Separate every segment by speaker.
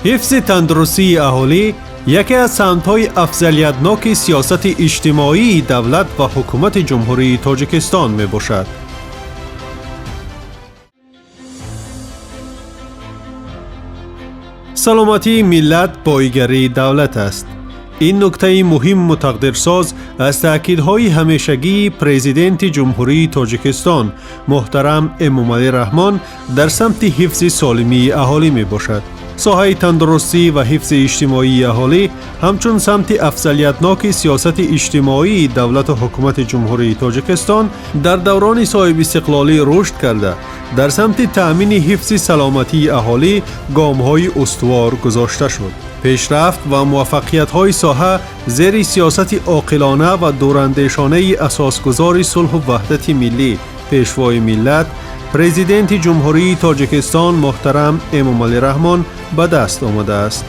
Speaker 1: Ҳифзи тандурустии аҳолӣ яке аз самтҳои афзалиятноки сиёсати иҷтимоии давлат ва ҳукумати Ҷумҳурии Тоҷикистон мебошад. Саломатии миллат боигарии давлат аст. Ин нуктаи муҳимму тақдирсоз аз таъкидҳои ҳамешагии Президенти Ҷумҳурии Тоҷикистон муҳтарам Эмомалӣ Раҳмон дар самти ҳифзи солимии аҳолӣ мебошад. Соҳаи тандурустӣ ва ҳифзи иҷтимоии аҳолӣ ҳамчун самти афзалиятноки сиёсати иҷтимоии давлату ҳукумати Ҷумҳурии Тоҷикистон дар даврони соҳибистиқлолӣ рушд карда, дар самти таъмини ҳифзи саломатии аҳолӣ гомҳои устувор гузошта шуд. Пешрафт ва муваффақиятҳои соҳа зери сиёсати оқилона ва дурандешонаи асосгузори сулҳу ваҳдати миллӣ, Пешвои миллат, Президенти Ҷумҳурии Тоҷикистон муҳтарам Эмомалӣ Раҳмон ба даст омадааст.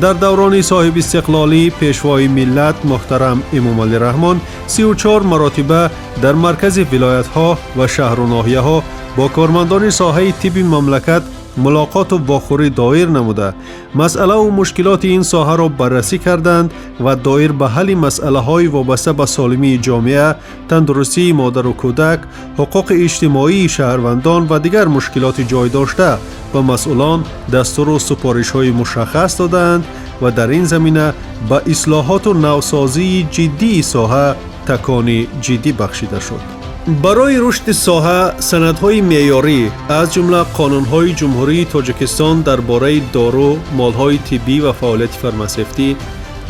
Speaker 1: Дар даврони соҳибистиқлолӣ Пешвои миллат муҳтарам Эмомалӣ Раҳмон 34 маротиба дар маркази вилоятҳо ва шаҳру ноҳияҳо бо кормандони соҳаи тибби мамлакат мулоқоту вохӯрӣ доир намуда, масъалаву мушкилоти ин соҳаро баррасӣ карданд ва доир ба ҳалли масъалаҳои вобаста ба солимии ҷомеа, тандурустии модару кӯдак, ҳуқуқи иҷтимоии шаҳрвандон ва дигар мушкилоти ҷой дошта ба масъулон дастуру супоришҳои мушаххас додаанд ва дар ин замина ба ислоҳоту навсозии ҷиддии соҳа такони ҷиддӣ бахшида шуд. Барои рушди соҳа санадҳои меъёрӣ, аз ҷумла қонунҳои Ҷумҳурии Тоҷикистон дар бораи дору, молҳои тиббӣ ва фаъолияти фармасевтӣ,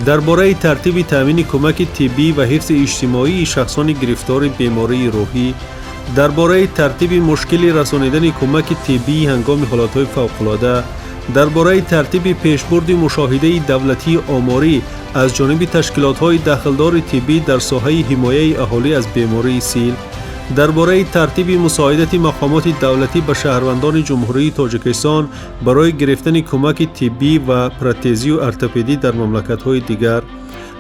Speaker 1: дар бораи тартиби таъмини кӯмаки тиббӣ ва ҳифзи иҷтимоии шахсони гирифтори бемории рӯҳӣ, дар бораи тартиби мушкили расонидани кӯмаки тиббии ҳангоми ҳолатҳои фавқулода, дар бораи тартиби пешбурди мушоҳидаи давлатии оморӣ аз ҷониби ташкилотҳои дахлдори тиббӣ дар соҳаи ҳимояи аҳолӣ аз бемории сил, дар бораи тартиби мусоидати мақомоти давлатӣ ба шаҳрвандони Ҷумҳурии Тоҷикистон барои гирифтани кӯмаки тиббӣ ва протезию ортопедӣ дар мамлакатҳои дигар,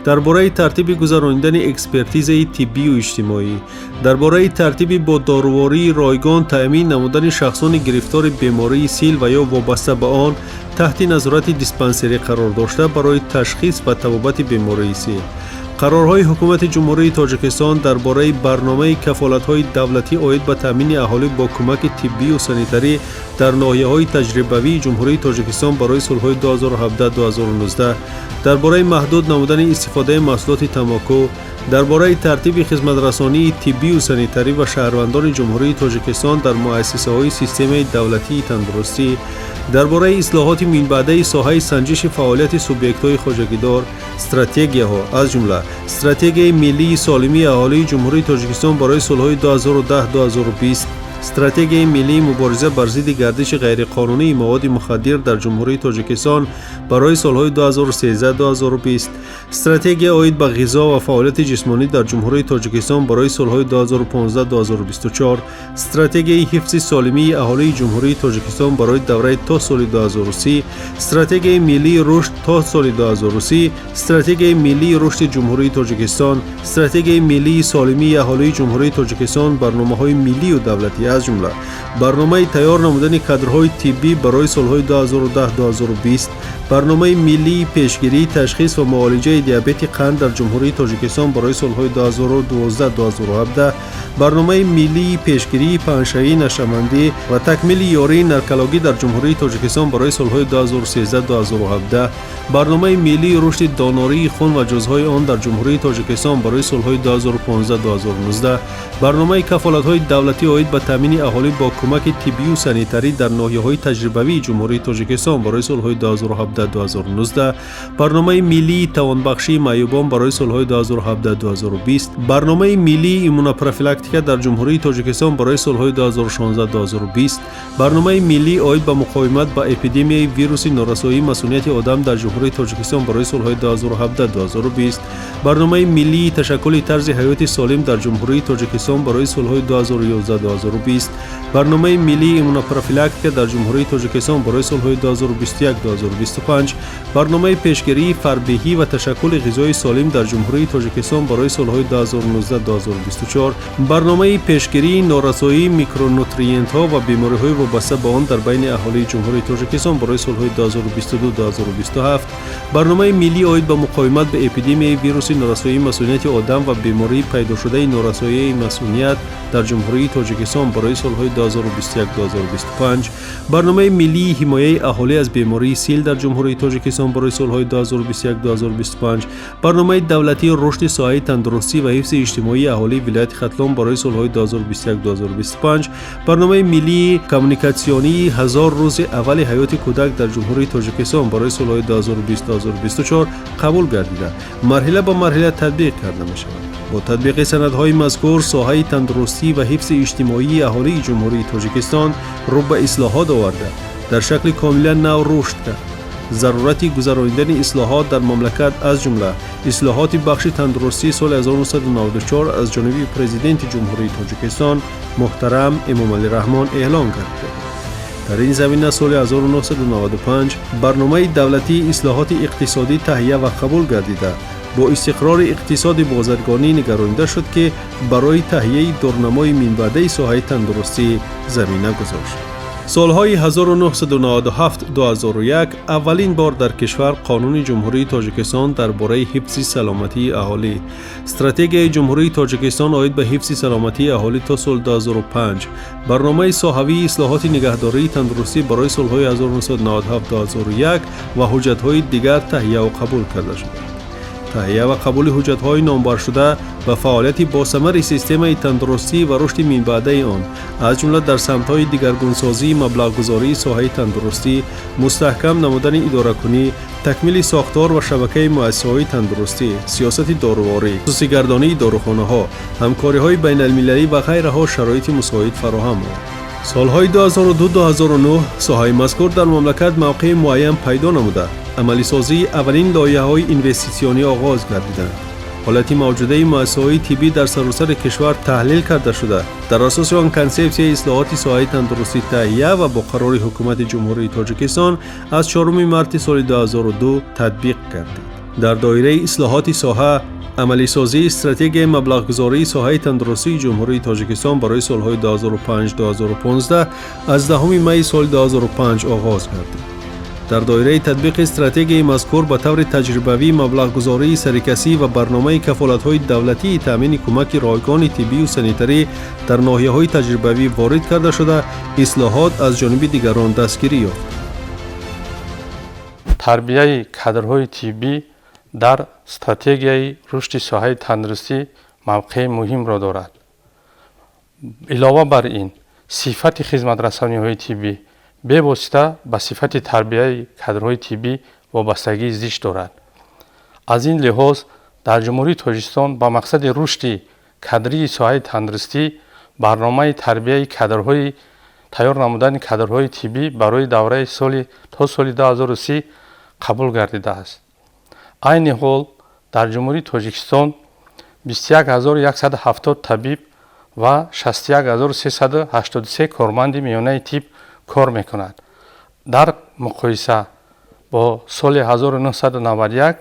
Speaker 1: дар бораи тартиби гузаронидани экспертизаи тиббию иҷтимоӣ, дар бораи тартиби бо дорувории ройгон таъмин намудани шахсони гирифтори бемории сил ва ё вобаста ба он таҳти назорати диспансерӣ қарор дошта барои ташхис ва табобати бемории сил, қарорҳои Ҳукумати Ҷумҳурии Тоҷикистон дар бораи барномаи кафолатҳои давлатӣ оид ба таъмини аҳолӣ бо кӯмаки тиббию санитарӣ дар ноҳияҳои таҷрибавии Ҷумҳурии Тоҷикистон барои солҳои 2017-2019, дар бораи маҳдуд намудани истифодаи маҳсулоти тамоку, дар бораи тартиби хизматрасонии тиббию санитарӣ ба шаҳрвандони Ҷумҳурии Тоҷикистон дар муассисаҳои системаи давлатии тандурустӣ, дар бораи ислоҳоти минбаъдаи соҳаи санҷиши фаъолияти субъектҳои хоҷагидор, стратегияҳо, аз ҷумла Стратегияи миллии солимии аҳолии Ҷумҳурии Тоҷикистон барои солҳои 2010-2020, Стратегияи миллии мубориза бар зидди гардиши ғайриқонунии маводи мухаддир дар Ҷумҳурии Тоҷикистон барои солҳои 2013-2020, Стратегия оид ба ғизо ва фаъолияти ҷисмонӣ дар Ҷумҳурии Тоҷикистон барои солҳои 2015-2024, Стратегияи ҳифзи солимии аҳолии Ҷумҳурии Тоҷикистон барои давраи то соли 2030, Стратегияи миллии рушд то соли 2030, Стратегияи миллии рушди Ҷумҳурии Тоҷикистон, Стратегияи миллии солимии аҳолии Ҷумҳурии Тоҷикистон, барномаҳои миллию давлатӣ, аз ҷумла барномаи тайёр намудани кадрҳои тиббӣ барои солҳои 2010-2020, барномаи миллии пешгирии, ташхис ва муолиҷаи диабети қанд дар Ҷумҳурии Тоҷикистон барои солҳои 2012-2017, барномаи миллии пешгирии паҳншавии нашъамандӣ ва такмили ёрии наркологӣ дар Ҷумҳурии Тоҷикистон барои солҳои 2013-2017, барномаи миллии рушди донории хун ва ҷузъҳои он дар Ҷумҳурии Тоҷикистон барои солҳои 2015-2019, барномаи кафолатҳои давлатӣ оид ба таъмини аҳолӣ бо кӯмаки тиббию санитарӣ дар ноҳияҳои таҷрибавии Ҷумҳурии Тоҷикистон барои солҳои 2017-2019, барномаи миллии тавонбахшии маъюбон барои солҳои 2017-2020, барномаи миллии иммунопрофилактика дар Ҷумҳурии Тоҷикистон барои солҳои 2016-2020, барномаи миллӣ оид ба муқовимат ба эпидемияи вируси норасоии масунияти одам дар Ҷумҳурии Тоҷикистон барои солҳои 2017-2020, барномаи миллии ташаккули тарзи ҳаёти солим дар Ҷумҳурии Тоҷикистон барои солҳои 2011-2020. 2020, Барномаи миллии иммунопрофилактика дар Ҷумҳурии Тоҷикистон барои солҳои 2021-2025, Барномаи пешгирии фарбеҳӣ ва ташаккули ғизои солим дар Ҷумҳурии Тоҷикистон барои солҳои 2019-2024, Барномаи пешгирии норасоии микронутриентҳо ва бемориҳои вобаста ба он дар байни аҳолии Ҷумҳурии Тоҷикистон барои солҳои 2022-2027, Барномаи миллии оид ба муқовимат ба эпидемияи вируси норасоии масунияти одам ва бемории пайдошудаи норасоии масуният дар Ҷумҳурии Тоҷикистон барои солҳои 2021-2025, Барномаи миллии ҳимояи аҳолӣ аз бемории сил дар Ҷумҳурии Тоҷикистон барои солҳои 2021-2025, Барномаи давлатии рушди соҳаи тандурустӣ ва ҳифзи иҷтимоии аҳолии вилояти Хатлон барои солҳои 2021-2025, Барномаи миллии коммуникатсионии 1000 рӯзи аввали ҳаёти кӯдак дар Ҷумҳурии Тоҷикистон барои солҳои 2020-2024 қабул гардида, марҳила ба марҳила татбиқ карда мешавад. Бо татбиқи санадҳои мазкур соҳаи тандурустӣ ва ҳифзи иҷтимоии аҳолии Ҷумҳурии Тоҷикистон рӯ ба ислоҳот оварда, дар шакли комилан нав рушд кард. Зарурати гузаронидани ислоҳот дар мамлакат, аз ҷумла ислоҳоти бахши тандурустӣ, соли 1994 аз ҷониби Президенти Ҷумҳурии Тоҷикистон муҳтарам Эмомалӣ Раҳмон эълон гардида буд. Дар ин замина соли 1995 Барномаи давлатии ислоҳоти иқтисодӣ таҳия ва қабул гардида, бо истиқрори иқтисоди бозаргонӣ нигаронида шуд, ки барои таҳияи дурнамои минбаъдаи соҳаи тандурустӣ замина гузошт. Солҳои 1997-2001 аввалин бор дар кишвар Қонуни Ҷумҳурии Тоҷикистон дар бораи ҳифзи саломатии аҳолӣ, Стратегияи Ҷумҳурии Тоҷикистон оид ба ҳифзи саломатии аҳолӣ то соли 2005, Барномаи соҳавии ислоҳоти нигаҳдории тандурустӣ барои солҳои 1997-2001 ва ҳуҷҷатҳои дигар таҳияву қабул карда шуданд. Таҳия ва қабули ҳуҷҷатҳои номбаршуда ба фаъолияти босамари системаи тандурустӣ ва рушди минбаъдаи он, аз ҷумла дар самтҳои дигаргунсозии маблағгузории соҳаи тандурустӣ, мустаҳкам намудани идоракунӣ, такмили сохтор ва шабакаи муассисаҳои тандурустӣ, сиёсати доруворӣ, хусусигардонии дорухонаҳо, ҳамкориҳои байналмилалӣ ва ғайраҳо шароити мусоид фароҳам овард. Солҳои 2002-2009 соҳаи мазкур дар мамлакат мавқеи муайян пайдо намуда, амалисозии аввалин лоиҳаҳои инвеститсионӣ оғоз гардиданд. Ҳолати мавҷудаи муассисаҳои тиббӣ дар саросари кишвар таҳлил карда шуда, дар асоси он Консепсияи ислоҳоти соҳаи тандурустӣ таҳия ва бо қарори Ҳукумати Ҷумҳурии Тоҷикистон аз 4 марти соли 2002 татбиқ гардид. Дар доираи ислоҳоти соҳа амалисозии стратегияи маблағгузории соҳаи тандурустии Ҷумҳурии Тоҷикистон барои солҳои 2005-2015 аз 10 майи соли 2005 оғоз гардид. Дар доираи татбиқи стратегияи мазкур ба таври таҷрибавӣ маблағгузории сарикасӣ ва барномаи кафолатҳои давлатии таъмини кӯмаки ройгони тиббию санитарӣ дар ноҳияҳои таҷрибавӣ ворид карда шуда, ислоҳот аз ҷониби дигарон дастгирӣ ёфт.
Speaker 2: Тарбияи кадрҳои тиббӣ дар стратегияи рушди соҳаи тандурустӣ мавқеи муҳимро дорад. Илова бар ин, сифати хизматрасониҳои тиббӣ бевосита ба сифати тарбияи кадрҳои тиббӣ вобастагии зич дорад. Аз ин лиҳоз дар Ҷумҳурии Тоҷикистон ба мақсади рушди кадрии соҳаи тандурустӣ барномаи тарбияи кадрҳои тайёр намудани кадрҳои тиббӣ барои давраи соли то соли 2030 қабул гардидааст. Айни ҳол дар Ҷумҳурии Тоҷикистон 21170 табиб ва 61383 корманди миёнаи тиб кор мекунад. Дар муқоиса бо соли 1991,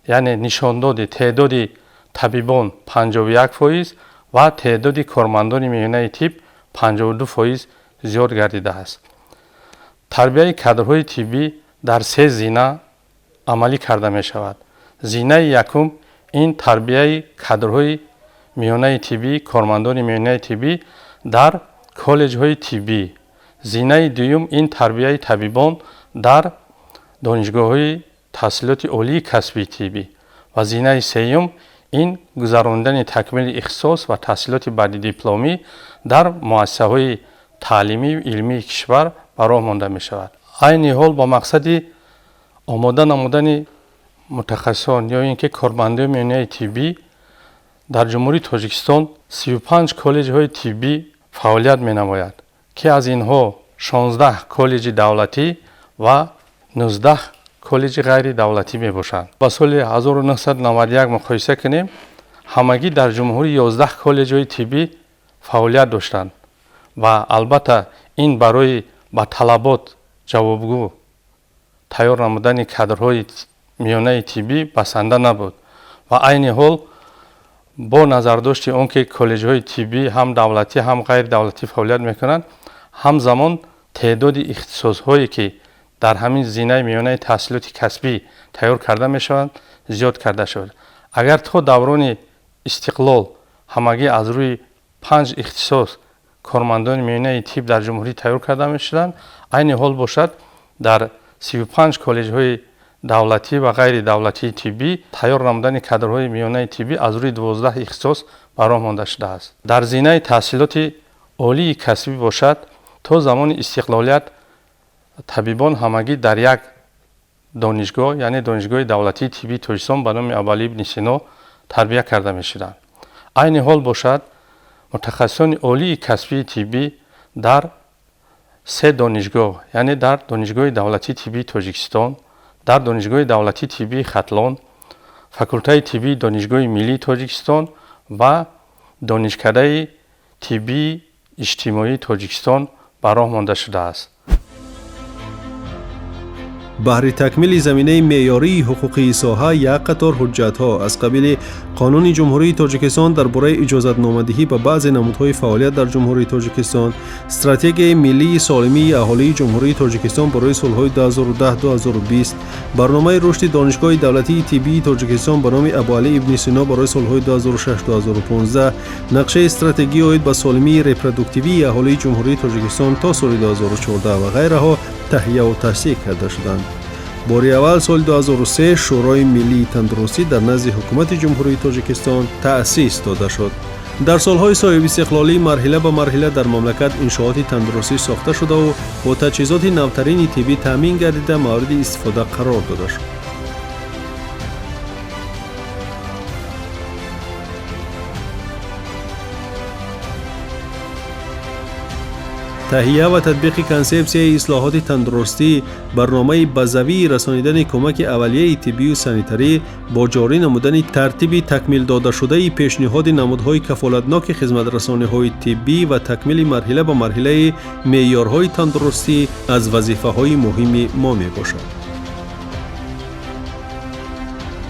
Speaker 2: яъне нишондоди теъдоди табибон 51% ва теъдоди кормандони миёнаи тиб 52% зиёд гардидааст. Тарбияи кадрҳои тиббӣ дар се зина амалӣ карда мешавад. Зинаи якум ин тарбияи кадрҳои миёнаи тиббӣ, кормандони миёнаи тиббӣ дар коллеҷҳои тиббӣ. Зинаи дуюм ин тарбияи табибон дар донишгоҳҳои таҳсилоти олии касбии тиббӣ ва зинаи сеюм ин гузаронидани такмили ихтисос ва таҳсилоти баъдидипломӣ дар муассисаҳои таълимию илмии кишвар ба роҳ монда мешавад. Айни ҳол ба мақсади омода намудани мутахассисон ё ин ки кормандони миёнаи тиббӣ дар Ҷумҳурии Тоҷикистон 35 коллеҷҳои тиббӣ фаъолият менамояд, ки аз инҳо 16 коллеҷи давлатӣ ва 19 коллеҷи ғайридавлатӣ мебошанд. Ба соли 1991 муқоиса кунем, ҳамагӣ дар ҷумҳурӣ 11 коллеҷҳои тиббӣ фаъолият доштанд. Ва албатта ин барои ба талабот ҷавобгӯ тайёр намудани кадрҳои миёнаи тиббӣ басанда набуд. Ва айни ҳол бо назардошти он ки коллеҷҳои тиббӣ ҳам давлатӣ, ҳам ғайридавлатӣ фаъолият мекунанд, ҳамзамон теъдоди ихтисосҳое ки дар ҳамин зинаи миёнаи таҳсилоти касбӣ тайёр карда мешаванд, зиёд карда шуд. Агар то даврони истиқлол ҳамагӣ аз рӯи 5 ихтисос кормандони миёнаи тиб дар ҷумҳурӣ тайёр карда мешуданд, айни ҳол бошад дар 35 коллеҷҳои давлатӣ ва ғайридавлатии тиббӣ тайёр намудани кадрҳои миёнаи тиббӣ аз рӯи 12 ихтисос ба роҳ монда шудааст. Дар зинаи таҳсилоти олии касбӣ бошад, то замони истиқлолият табибон ҳамагӣ дар як донишгоҳ, яъне Донишгоҳи давлатии тиббии Тоҷикистон ба номи Абуалӣ ибни Сино тарбия карда мешуданд. Айни ҳол бошад мутахассисони олии касбии тиббӣ дар 3 донишгоҳ, яъне дар Донишгоҳи давлатии тиббии Тоҷикистон, дар Донишгоҳи давлатии тиббии Хатлон, факултаи тиббии Донишгоҳи миллии Тоҷикистон ва Донишкадаи тиббии иҷтимоии Тоҷикистон ба роҳ монда шудааст.
Speaker 1: Баҳри такмили заминаи меъёрии ҳуқуқии соҳа як қатор ҳуҷҷатҳо аз қабили Қонуни Ҷумҳурии Тоҷикистон дар бораи иҷозатномадиҳӣ ба баъзе намудҳои фаъолият дар Ҷумҳурии Тоҷикистон, Стратегияи миллии солимии аҳолии Ҷумҳурии Тоҷикистон барои солҳои 2010-2020, барномаи рушди Донишгоҳи давлатии тиббии Тоҷикистон ба номи Абуалӣ ибни Сино барои солҳои 2006-2015, нақшаи стратегӣ оид ба солимии репродуктивии аҳолии Ҷумҳурии Тоҷикистон то соли 2014 ва ғайраҳо таҳияву тасдиқ карда шуданд. Бори аввал соли 2003 Шӯрои миллии тандурустӣ дар назди Ҳукумати Ҷумҳурии Тоҷикистон таъсис дода шуд. Дар солҳои соҳибистиқлолӣ марҳила ба марҳила дар мамлакат иншооти тандурустӣ сохта шудаву бо таҷҳизоти навтарини тиббӣ таъмин гардида мавриди истифода қарор дода шуд. Таҳия ва татбиқи консепсияи ислоҳоти тандурустӣ, барномаи базавии расонидани кӯмаки аввалияи тиббию санитарӣ бо ҷорӣ намудани тартиби такмил додашудаи пешниҳоди намудҳои кафолатноки хизматрасониҳои тиббӣ ва такмили марҳила ба марҳилаи меъёрҳои тандурустӣ аз вазифаҳои муҳими мо мебошад.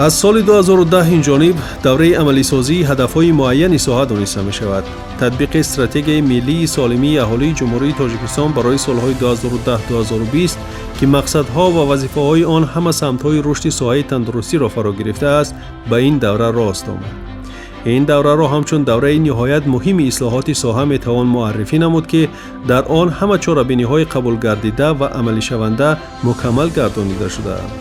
Speaker 1: Аз соли 2010 инҷониб давраи амалисозии ҳадафҳои муайяни соҳа дониста мешавад. Татбиқи стратегияи миллии солимии аҳолии Ҷумҳурии Тоҷикистон барои солҳои 2010-2020, ки мақсадҳо ва вазифаҳои он ҳама самтҳои рушди соҳаи тандурустиро фаро гирифтааст, ба ин давра рост омад. Ин давраро ҳамчун давраи ниҳоят муҳими ислоҳоти соҳа метавон муаррифӣ намуд, ки дар он ҳама чорабиниҳои қабулгардида ва амалишаванда мукаммал гардонида шудаанд.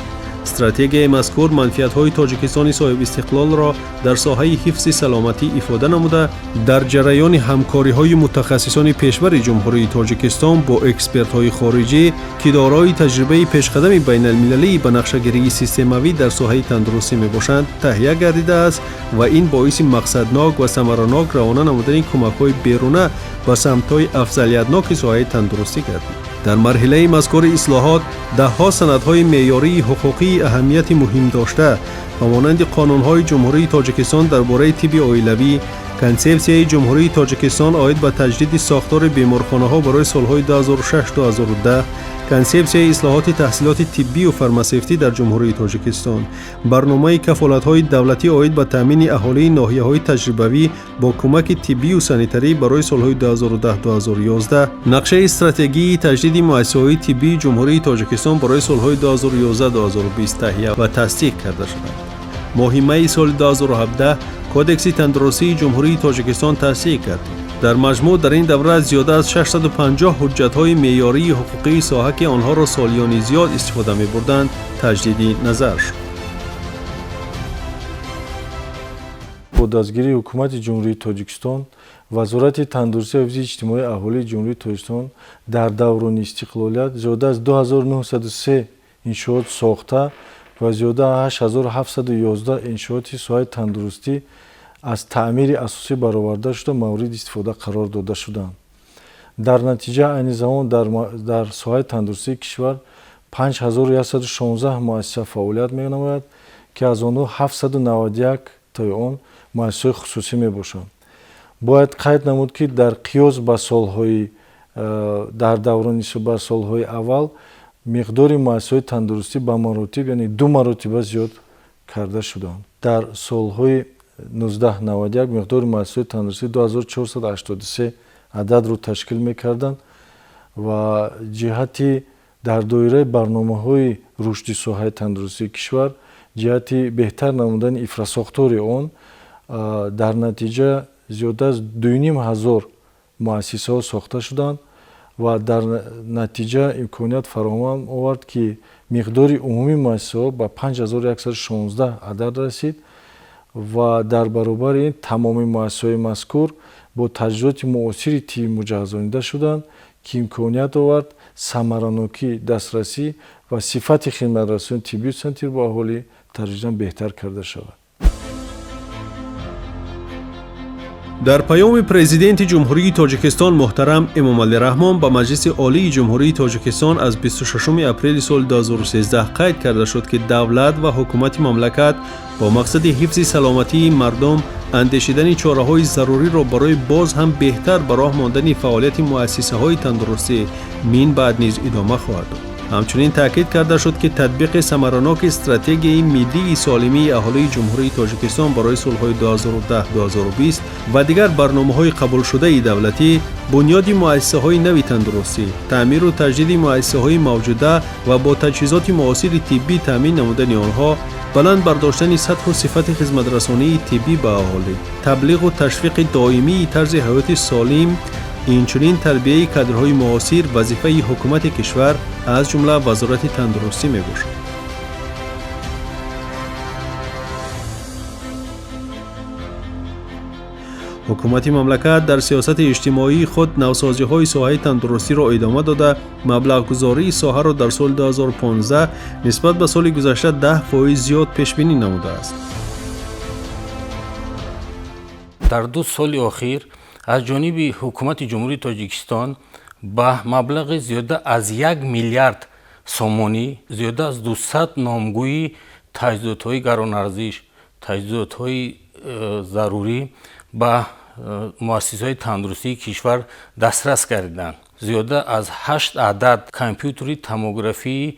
Speaker 1: Стратегияи мазкур манфиатҳои Тоҷикистони соҳибистиқлолро дар соҳаи ҳифзи саломатӣ ифода намуда, дар ҷараёни ҳамкориҳои мутахассисони пешбари Ҷумҳурии Тоҷикистон бо экспертҳои хориҷӣ, ки дорои таҷрибаи пешқадами байналмилалии ба нақшагирии системавӣ дар соҳаи тандурустӣ мебошанд, таҳия гардидааст ва ин боиси мақсаднок ва самаранок равона намудани кӯмакҳои беруна ба самтҳои афзалиятноки соҳаи тандурустӣ гардид. Дар марҳилаи мазкури ислоҳот даҳҳо санадҳои меъёрии ҳуқуқии аҳамияти муҳим дошта ба монанди қонунҳои Ҷумҳурии Тоҷикистон дар бораи тибби оилавӣ, Консепсияи Ҷумҳурии Тоҷикистон оид ба таҷдиди сохтори беморхонаҳо барои солҳои 2006-2010, Консепсияи ислоҳоти таҳсилоти тиббию фармасевтӣ дар Ҷумҳурии Тоҷикистон, барномаи кафолатҳои давлатӣ оид ба таъмини аҳолии ноҳияҳои таҷрибавӣ бо кӯмаки тиббию санитарӣ барои солҳои 2010-2011, нақшаи стратегии таҷдиди муассисаҳои тиббии Ҷумҳурии Тоҷикистон барои солҳои 2011-2020 таҳия ва тасдиқ карда шуданд. Моҳи майи соли 2017 Кодекси тандурустии Ҷумҳурии Тоҷикистон тасдиқ гардид. Дар маҷмӯъ дар ин давра зиёда аз 650 ҳуҷҷатҳои меъёрии ҳуқуқии соҳа, ки онҳоро солиёни зиёд истифода мебурданд, таҷдиди назар шуд.
Speaker 3: Бо дастгирии Ҳукумати Ҷумҳурии Тоҷикистон, Вазорати тандурустӣ ва ҳифзи иҷтимоии аҳолии Ҷумҳурии Тоҷикистон дар даврони истиқлолият зиёда аз 2903 иншоот сохта ва зиёда аз 8711 иншооти соҳаи тандурустӣ аз таъмири асосӣ бароварда шуда мавриди истифода қарор дода шуданд. Дар натиҷа айни замон дар соҳаи тандурустии кишвар 5116 муассиса фаъолият менамояд, ки аз онҳо 791 тои он муассисаҳои хусусӣ мебошанд. Бояд қайд намуд, ки дар қиёс ба солҳои дар даврони ба солҳои аввал миқдори муассисаҳои тандурустӣ ба маротиб, яъне ду маротиба зиёд карда шуданд. Дар солҳои 1991 миқдори муассисаҳои тандурустӣ 2483 ададро ташкил мекарданд ва ҷиҳати дар доираи барномаҳои рушди соҳаи тандурустии кишвар, ҷиҳати беҳтар намудани инфрасохтори он, дар натиҷа зиёда аз 2500 муассисаҳо сохта шуданд ва дар натиҷа имконият фароҳам овард, ки миқдори умумии муассисаҳо ба 5116 адад расид ва дар баробари ин тамоми муассисаҳои мазкур бо таҷҳизоти муосири тиббӣ муҷаҳҳазонида шуданд, ки имконият овард самаранокӣ, дастрасӣ ва сифати хидматрасонии тиббию санитарӣ бо аҳолӣ тадриҷан беҳтар карда шавад.
Speaker 1: Дар паёми Президенти Ҷумҳурии Тоҷикистон муҳтарам Эмомалӣ Раҳмон ба Маҷлиси Олии Ҷумҳурии Тоҷикистон аз 26 апрели соли 2013 қайд карда шуд, ки давлат ва ҳукумати мамлакат бо мақсади ҳифзи саломатии мардум андешидани чораҳои заруриро барои боз ҳам беҳтар ба роҳ мондани фаъолияти муассисаҳои тандурустӣ мин баъд низ идома хоҳад дод. Ҳамчунин таъкид карда шуд, ки татбиқи самараноки стратегияи миллии солимии аҳолии Ҷумҳурии Тоҷикистон барои солҳои 2010-2020 ва дигар барномаҳои қабулшудаи давлатӣ, бунёди муассисаҳои нави тандурустӣ, таъмиру таҷдиди муассисаҳои мавҷуда ва бо таҷҳизоти муосири тиббӣ таъмин намудани онҳо, баланд бардоштани сатҳу сифати хизматрасонии тиббӣ ба аҳолӣ, таблиғу ташвиқи доимии тарзи ҳаёти солим, инчунин тарбияи кадрҳои муосир вазифаи ҳукумати кишвар, аз ҷумла Вазорати тандурустӣ мебошад. Ҳукумати мамлакат дар сиёсати иҷтимоии худ навсозиҳои соҳаи тандурустиро идома дода, маблағгузории соҳаро дар соли 2015 нисбат ба соли гузашта 10% зиёд пешбинӣ намудааст.
Speaker 4: Дар 2 соли охир аз ҷониби ҳукумати Ҷумҳурии Тоҷикистон ба маблағи зиёда аз 1 миллиард сомонӣ зиёда аз 200 номгӯи таҷҳизотҳои гаронарзиш, таҷҳизотҳои зарурӣ ба муассисаҳои тандурустии кишвар дастрас гардиданд. Зиёда аз 8 адад компютери томографии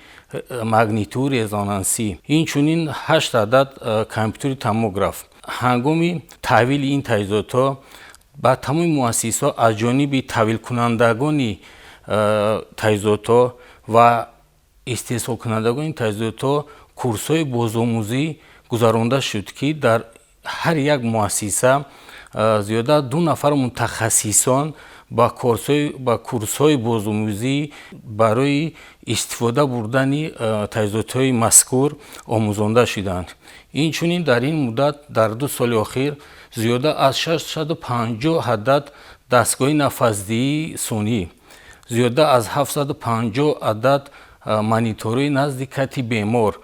Speaker 4: магнитию резонансӣ, инчунин 8 адад компютери томограф. Ҳангоми таҳвили ин таҷҳизотҳо ба тамоми муассисаҳо аз ҷониби таҳвилкунандагони таҷҳизотҳо ва истеҳсолкунандагони таҷҳизотҳо курсҳои бозомӯзӣ гузаронда шуд, ки дар ҳар як муассиса зиёда 2 нафар мутахассисон ба курсҳои бозомӯзӣ барои истифода бурдани таҷҳизотҳои мазкур омӯзонда шуданд. Инчунин дар ин муддат дар 2 соли охир зиёда аз 650 адад дастгоҳи нафасдиҳии сунъӣ, зиёда аз 750 адад мониторҳои назди кати бемор,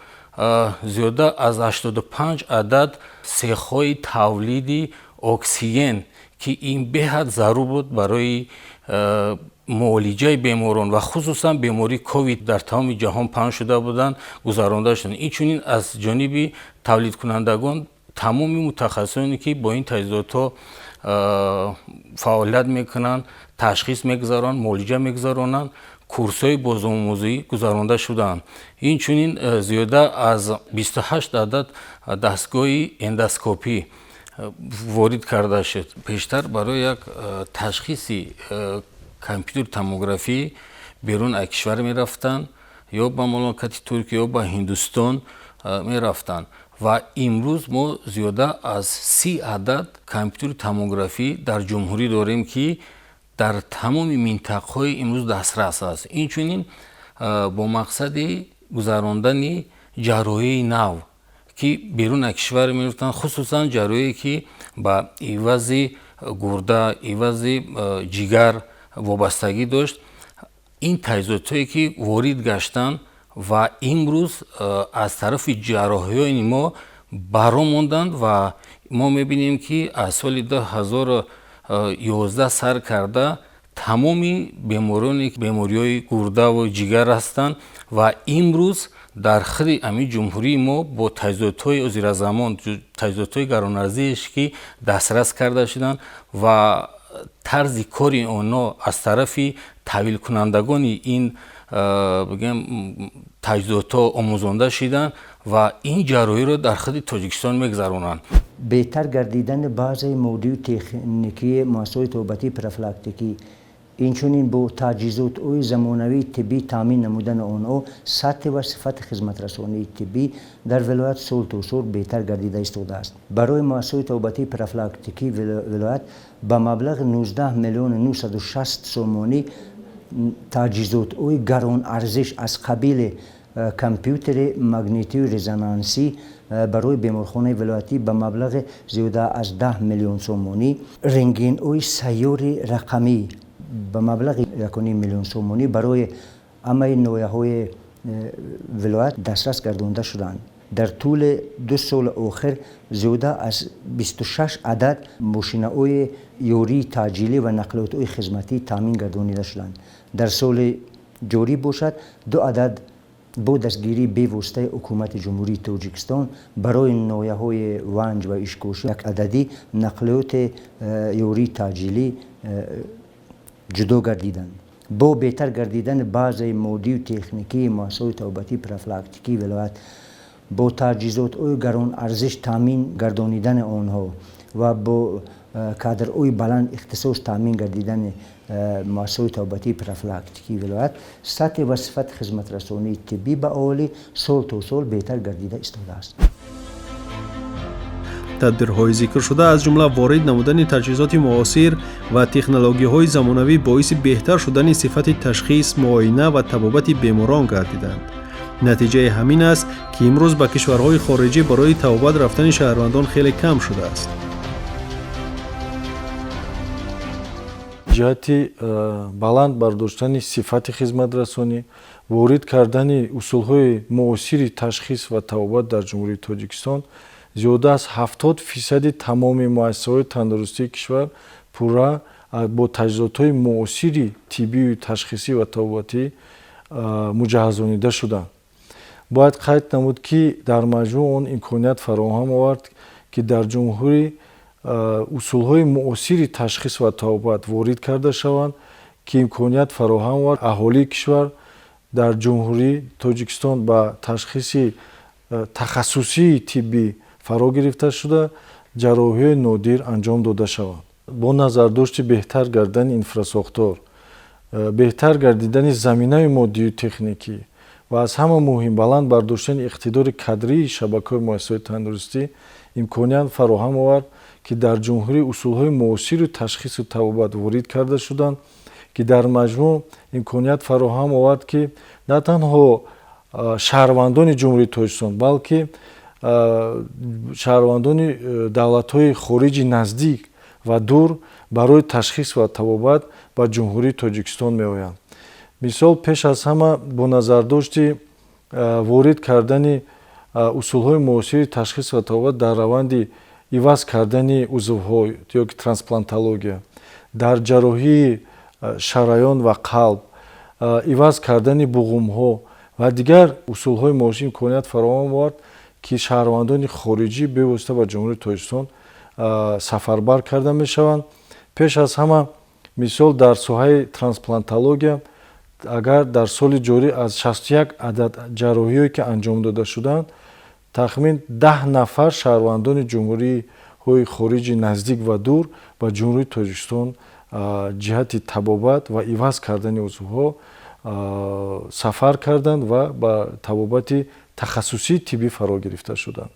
Speaker 4: зиёда аз 85 адад сехҳои тавлиди оксиген, ки ин беҳад зарур буд барои муолиҷаи беморон ва хусусан бемории ковид дар тамоми ҷаҳон паҳн шуда буданд, гузаронда шуданд. Инчунин аз ҷониби тавлидкунандагон тамоми мутахассисоне, ки бо ин таҷҳизотҳо фаъолият мекунанд, ташхис мегузаронанд, муолиҷа мегузаронанд, курсҳои бозомӯзӣ гузаронда шуданд. Инчунин зиёда аз 28 адад дастгоҳи эндоскопӣ ворид карда шуд. Пештар барои як ташхиси компютер томографӣ берун аз кишвар мерафтанд, ё ба мамлакати Туркия, ё ба Ҳиндустон мерафтанд. Ва имрӯз мо зиёда аз 30 адад компютери томографӣ дар ҷумҳурӣ дорем, ки дар тамоми минтақаҳои имрӯз дастрас аст. Инчунин бо мақсади гузарондани ҷарроҳии нав, ки берун аз кишвар мерафтанд, хусусан ҷарроҳие, ки ба ивази гурда, ивази ҷигар вобастагӣ дошт, ин таҷҳизотҳое, ки ворид гаштанд ва имрӯз аз тарафи ҷарроҳиёни мо баромонданд ва мо мебинем, ки аз соли 2011 сар карда тамоми бемороне, ки бемориҳои гурдаву ҷигар ҳастанд ва имрӯз Дар худи ҳамин ҷумҳурии мо бо таҷҳизотҳои ҳозиразамон, таҷҳизотҳои гаронарзиш ки дастрас карда шуданд ва тарзи кори онҳо аз тарафи таҳвилкунандагони ин бигем таҷҳизотҳо омӯзонда шуданд ва ин ҷарроҳиро дар худи Тоҷикистон мегузаронанд.
Speaker 5: Беҳтар гардидани баъзеи моддию техникии муассисаҳои табобатии профилактикӣ, инчунин бо таҷҳизотҳои замонавии тиббӣ таъмин намудани онҳо, сатҳи ва сифати хизматрасонии тиббӣ дар вилоят сол то сол беҳтар гардида истодааст. Барои муассисаҳои табобатии профилактикии вилоят ба маблағи 19 миллиону 960 сомонӣ таҷҳизотҳои гаронарзиш аз қабили компютери магнитию резонансӣ барои беморхонаи вилоятӣ ба маблағи зиёда аз 10 миллион сомонӣ, рентгенҳои сайёри рақамӣ ба маблағи 1,5 миллион сомонӣ барои ҳамаи ноҳияҳои вилоят дастрас гардонда шуданд. Дар тӯли 2 соли охир зиёда аз 26 адад мошинаҳои ёрии таъҷилӣ ва нақлиётҳои хизматӣ таъмин гардонида шуданд. Дар соли ҷорӣ бошад 2 адад бо дастгирии бевоситаи ҳукумати Ҷумҳурии Тоҷикистон барои ноҳияҳои Ванҷ ва Ишкошим як адади нақлиёти ёрии таъҷилӣ ҷудо гардиданд. Бо беҳтар гардидани баъзеи моддию техникии муассисаҳои табобатии профилактикии вилоят, бо таҷҳизотҳои гаронарзиш таъмин гардонидани онҳо ва бо кадрҳои баланд ихтисос таъмин гардидани муассисаҳои табобатии профилактикии вилоят, сатҳи ва сифати хизматрасонии тиббӣ ба аҳолӣ сол то сол беҳтар гардида истодааст.
Speaker 1: Тадбирҳои зикршуда аз ҷумла ворид намудани таҷҳизоти муосир ва технологияҳои замонавӣ боиси беҳтар шудани сифати ташхис, муоина ва табобати беморон гардиданд. Натиҷаи ҳамин аст, ки имрӯз ба кишварҳои хориҷӣ барои табобат рафтани шаҳрвандон хеле кам шудааст.
Speaker 3: Ҷиҳати баланд бардоштани сифати хизматрасонӣ, ворид кардани усулҳои муосири ташхис ва табобат дар Ҷумҳурии Тоҷикистон, зиёда аз 70% тамоми муассисаҳои тандурустии кишвар пурра бо таҷҳизотҳои муосири тиббию ташхисӣ ва табобатӣ муҷаҳҳазонида шуданд. Бояд қайд намуд, ки дар маҷмӯъ он имконият фароҳам овард, ки дар ҷумҳурӣ усулҳои муосири ташхис ва табобат ворид карда шаванд, ки имконият фароҳам овард аҳолии кишвар дар Ҷумҳурии Тоҷикистон ба ташхиси тахассусии тиббӣ фаро гирифта шуда, ҷарроҳиҳои нодир анҷом дода шаванд. Бо назардошти беҳтар гардидани инфрасохтор, беҳтар гардидани заминаи моддию техникӣ ва аз ҳама муҳим баланд бардоштани иқтидори кадрии шабакаҳои муассисаҳои тандурустӣ имконият фароҳам овард, ки дар ҷумҳурӣ усулҳои муосири ташхису табобат ворид карда шуданд, ки дар маҷмӯъ имконият фароҳам овард, ки на танҳо шаҳрвандони Ҷумҳурии Тоҷикистон, балки шаҳрвандони давлатҳои хориҷи наздик ва дур барои ташхис ва табобат ба Ҷумҳурии Тоҷикистон меоянд. Мисол, пеш аз ҳама бо назардошти ворид кардани усулҳои муосири ташхис ва табобат дар раванди иваз кардани узвҳо ё ки трансплантология, дар ҷарроҳии шараён ва қалб, иваз кардани буғумҳо ва дигар усулҳои муосир имконият фароҳам овард, ки шаҳрвандони хориҷӣ бевосита ба Ҷумҳурии Тоҷикистон сафарбар карда мешаванд. Пеш аз ҳама мисол дар соҳаи трансплантология, агар дар соли ҷорӣ аз 61 адад ҷарроҳиҳое ки анҷом дода шуданд, тахмин 10 нафар шаҳрвандони ҷумҳуриҳои хориҷи наздик ва дур ба Ҷумҳурии Тоҷикистон ҷиҳати табобат ва иваз кардани узвҳо сафар карданд ва ба табобати тахассусии тиббӣ фаро гирифта шуданд.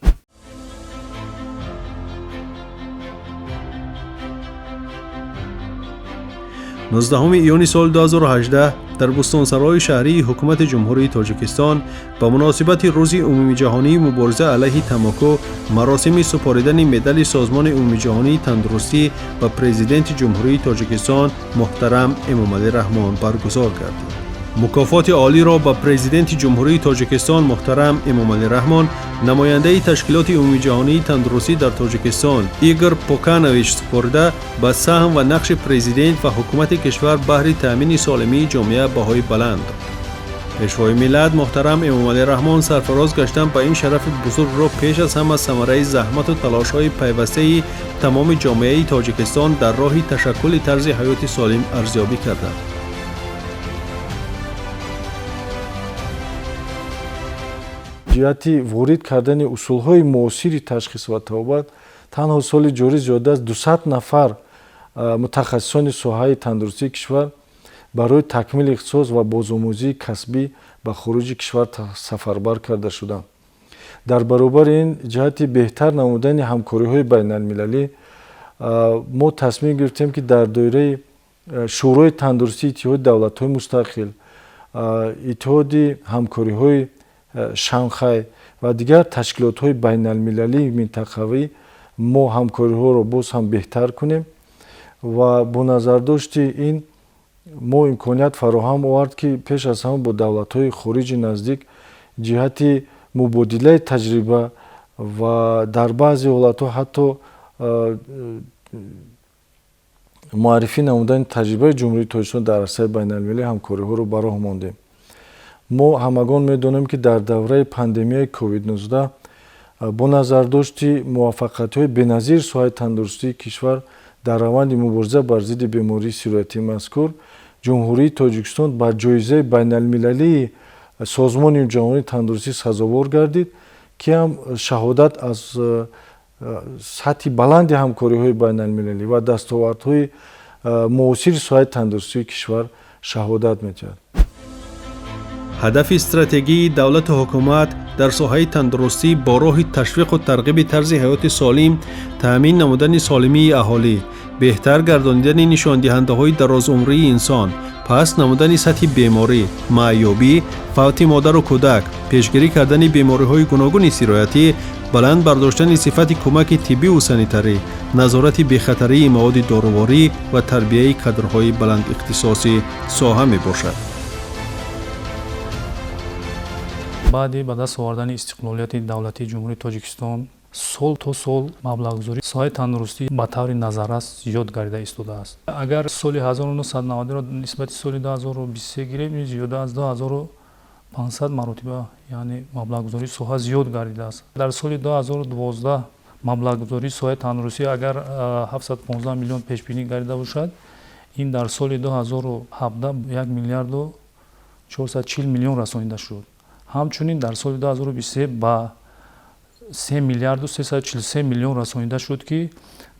Speaker 1: 19 июни соли 2018 дар Бӯстонсарои шаҳрии ҳукумати Ҷумҳурии Тоҷикистон ба муносибати Рӯзи умумиҷаҳонии мубориза алайҳи тамоку маросими супоридани медали Созмони умумиҷаҳонии тандурустӣ ба Президенти Ҷумҳурии Тоҷикистон муҳтарам Эмомалӣ Раҳмон баргузор гардид. Мукофоти олиро ба Президенти Ҷумҳурии Тоҷикистон муҳтарам Эмомалӣ Раҳмон намояндаи Ташкилоти умумиҷаҳонии тандурустӣ дар Тоҷикистон Игор Поканович супорида ба саҳм ва нақши президент ва ҳукумати кишвар баҳри таъмини солимии ҷомеа баҳои баланд дод. Пешвои миллат муҳтарам Эмомалӣ Раҳмон сарфароз гаштан ба ин шарафи бузургро пеш аз ҳама самараи заҳмату талошҳои пайвастаи тамоми ҷомеаи Тоҷикистон дар роҳи ташаккули тарзи ҳаёти солим арзёбӣ карданд.
Speaker 3: Ҷиҳати ворид кардани усулҳои муосири ташхис ва табобат танҳо соли ҷорӣ зиёда аз 200 нафар мутахассисони соҳаи тандурустии кишвар барои такмили ихтисос ва бозомӯзии касбӣ ба хориҷи кишвар сафарбар карда шуданд. Дар баробари ин ҷиҳати беҳтар намудани ҳамкориҳои байналмилалӣ мо тасмим гирифтем, ки дар доираи Шӯрои тандурустии Иттиҳоди давлатҳои мустақил, Иттиҳоди ҳамкориҳои Шанхай ва дигар ташкилотҳои байналмилалии минтақавӣ мо ҳамкориҳоро боз ҳам беҳтар кунем ва бо назардошти ин мо имконият фароҳам овард, ки пеш аз ҳама бо давлатҳои хориҷи наздик ҷиҳати мубодилаи таҷриба ва дар баъзе ҳолатҳо ҳатто муаррифӣ намудани таҷрибаи Ҷумҳурии Тоҷикистон дар арсаи байналмилалӣ ҳамкориҳоро ба роҳ мондем. Мо ҳамагон медонем, ки дар давраи пандемияи COVID-19 бо назардошти муваффақиятҳои беназир соҳаи тандурустии кишвар дар раванди мубориза бар зидди бемории сироятии мазкур Ҷумҳурии Тоҷикистон ба ҷоизаи байналмилалии Созмони ҷаҳонии тандурустӣ сазовор гардид, ки ҳам шаҳодат аз сатҳи баланди ҳамкориҳои байналмилалӣ ва дастовардҳои муосири соҳаи тандурустии кишвар шаҳодат медиҳад.
Speaker 1: Ҳадафи стратегии давлату ҳукумат дар соҳаи тандурустӣ бо роҳи ташвиқу тарғиби тарзи ҳаёти солим, таъмин намудани солимии аҳолӣ, беҳтар гардонидани нишондиҳандаҳои дарозумрии инсон, паст намудани сатҳи беморӣ, маъюбӣ, фавти модару кӯдак, пешгирӣ кардани бемориҳои гуногуни сироятӣ, баланд бардоштани сифати кӯмаки тиббиву санитарӣ, назорати бехатарии маводи доруворӣ ва тарбияи кадрҳои баландихтисоси соҳа мебошад.
Speaker 6: Баъди ба даст овардани истиқлолияти давлатии Ҷумҳурии Тоҷикистон сол то сол маблағгузорӣ соҳаи тандурустӣ ба таври назаррас зиёд гардида истодааст. Агар соли 1990-ро нисбати соли 2023 гирем, ин зиёда аз 2500 маротиба, яъне маблағгузории соҳа зиёд гардидааст. Дар соли 2012 маблағгузории соҳаи тандурустӣ агар 715 миллион пешбинӣ гардида бошад, ин дар соли 2017 1 миллиарду 440 миллион расонида шуд. Ҳамчунин дар соли 2023 ба 3 миллиарду 343 миллион расонида шуд, ки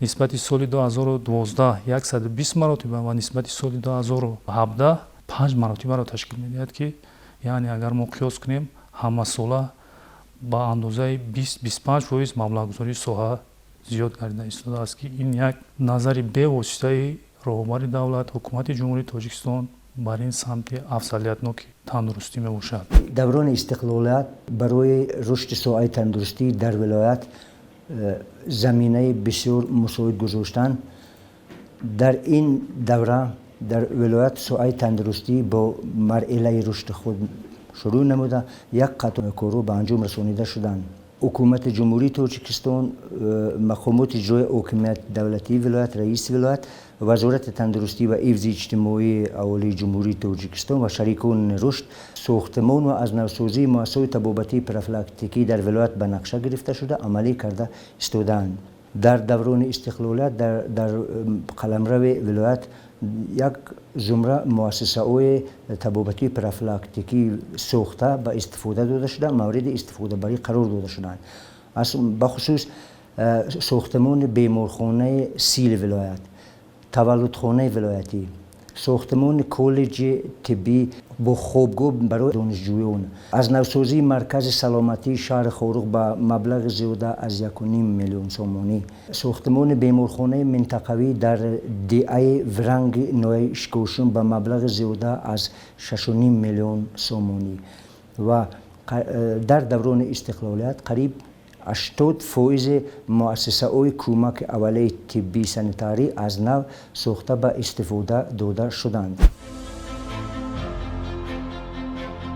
Speaker 6: нисбати соли 2012 120 маротиба ва нисбати соли 2017 5 маротибаро ташкил медиҳад, ки яъне агар мо қиёс кунем, ҳамасола ба андозаи 20-25% маблағгузории соҳа зиёд гардида истодааст, ки ин як назари бевоситаи роҳбари давлат, ҳукумати Ҷумҳурии Тоҷикистон бар ин самти афзалиятноки тандурустӣ мебошад.
Speaker 5: Даврони истиқлолият барои рушди соҳаи тандурустӣ дар вилоят заминаи бисёр мусоид гузоштанд. Дар ин давра дар вилоят соҳаи тандурустӣ бо марҳилаи рушди худ шурӯъ намуда, як қатор корҳо ба анҷом расонида шуданд. Ҳукумати Ҷумҳурии Тоҷикистон, мақомоти иҷрои ҳокимияти давлатии вилоят, раиси вилоят, Вазорати тандурустӣ ва ҳифзи иҷтимоии аҳолии Ҷумҳурии Тоҷикистон ва шарикони рушд сохтмон ва аз навсозии муассисаҳои табобатии профилактикӣ дар вилоят ба нақша гирифта шуда, амалӣ карда истодаанд. Дар даврони истиқлолият дар қаламрави вилоят як зумра муассисаҳои табобатии профилактикӣ сохта ба истифода дода шуда, мавриди истифодабарӣ қарор дода шуданд. Бахусус сохтмони беморхонаи сили вилоят, таваллудхонаи вилоятӣ, сохтмони коллеҷи тиббӣ бо хобгоҳ барои донишҷӯён, аз навсозии маркази саломатии шаҳри Хоруғ ба маблағи зиёда аз 1,5 миллион сомонӣ, сохтмони беморхонаи минтақавӣ дар деҳаи Вранги ноҳияи Ишкошим ба маблағи зиёда аз 6,5 миллион сомонӣ ва дар даврони истиқлолият қариб 80% муассисаҳои кӯмаки аввалияи тиббии санитарӣ аз нав сохта ба истифода дода шуданд.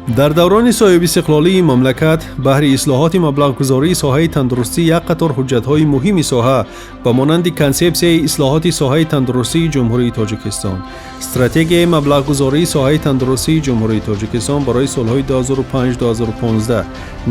Speaker 1: Дар даврони соҳибистиқлолии мамлакат баҳри ислоҳоти маблағгузории соҳаи тандурустӣ як қатор ҳуҷҷатҳои муҳими соҳа ба монанди Консепсияи ислоҳоти соҳаи тандурустии Ҷумҳурии Тоҷикистон, Стратегияи маблағгузории соҳаи тандурустии Ҷумҳурии Тоҷикистон барои солҳои 2005-2015,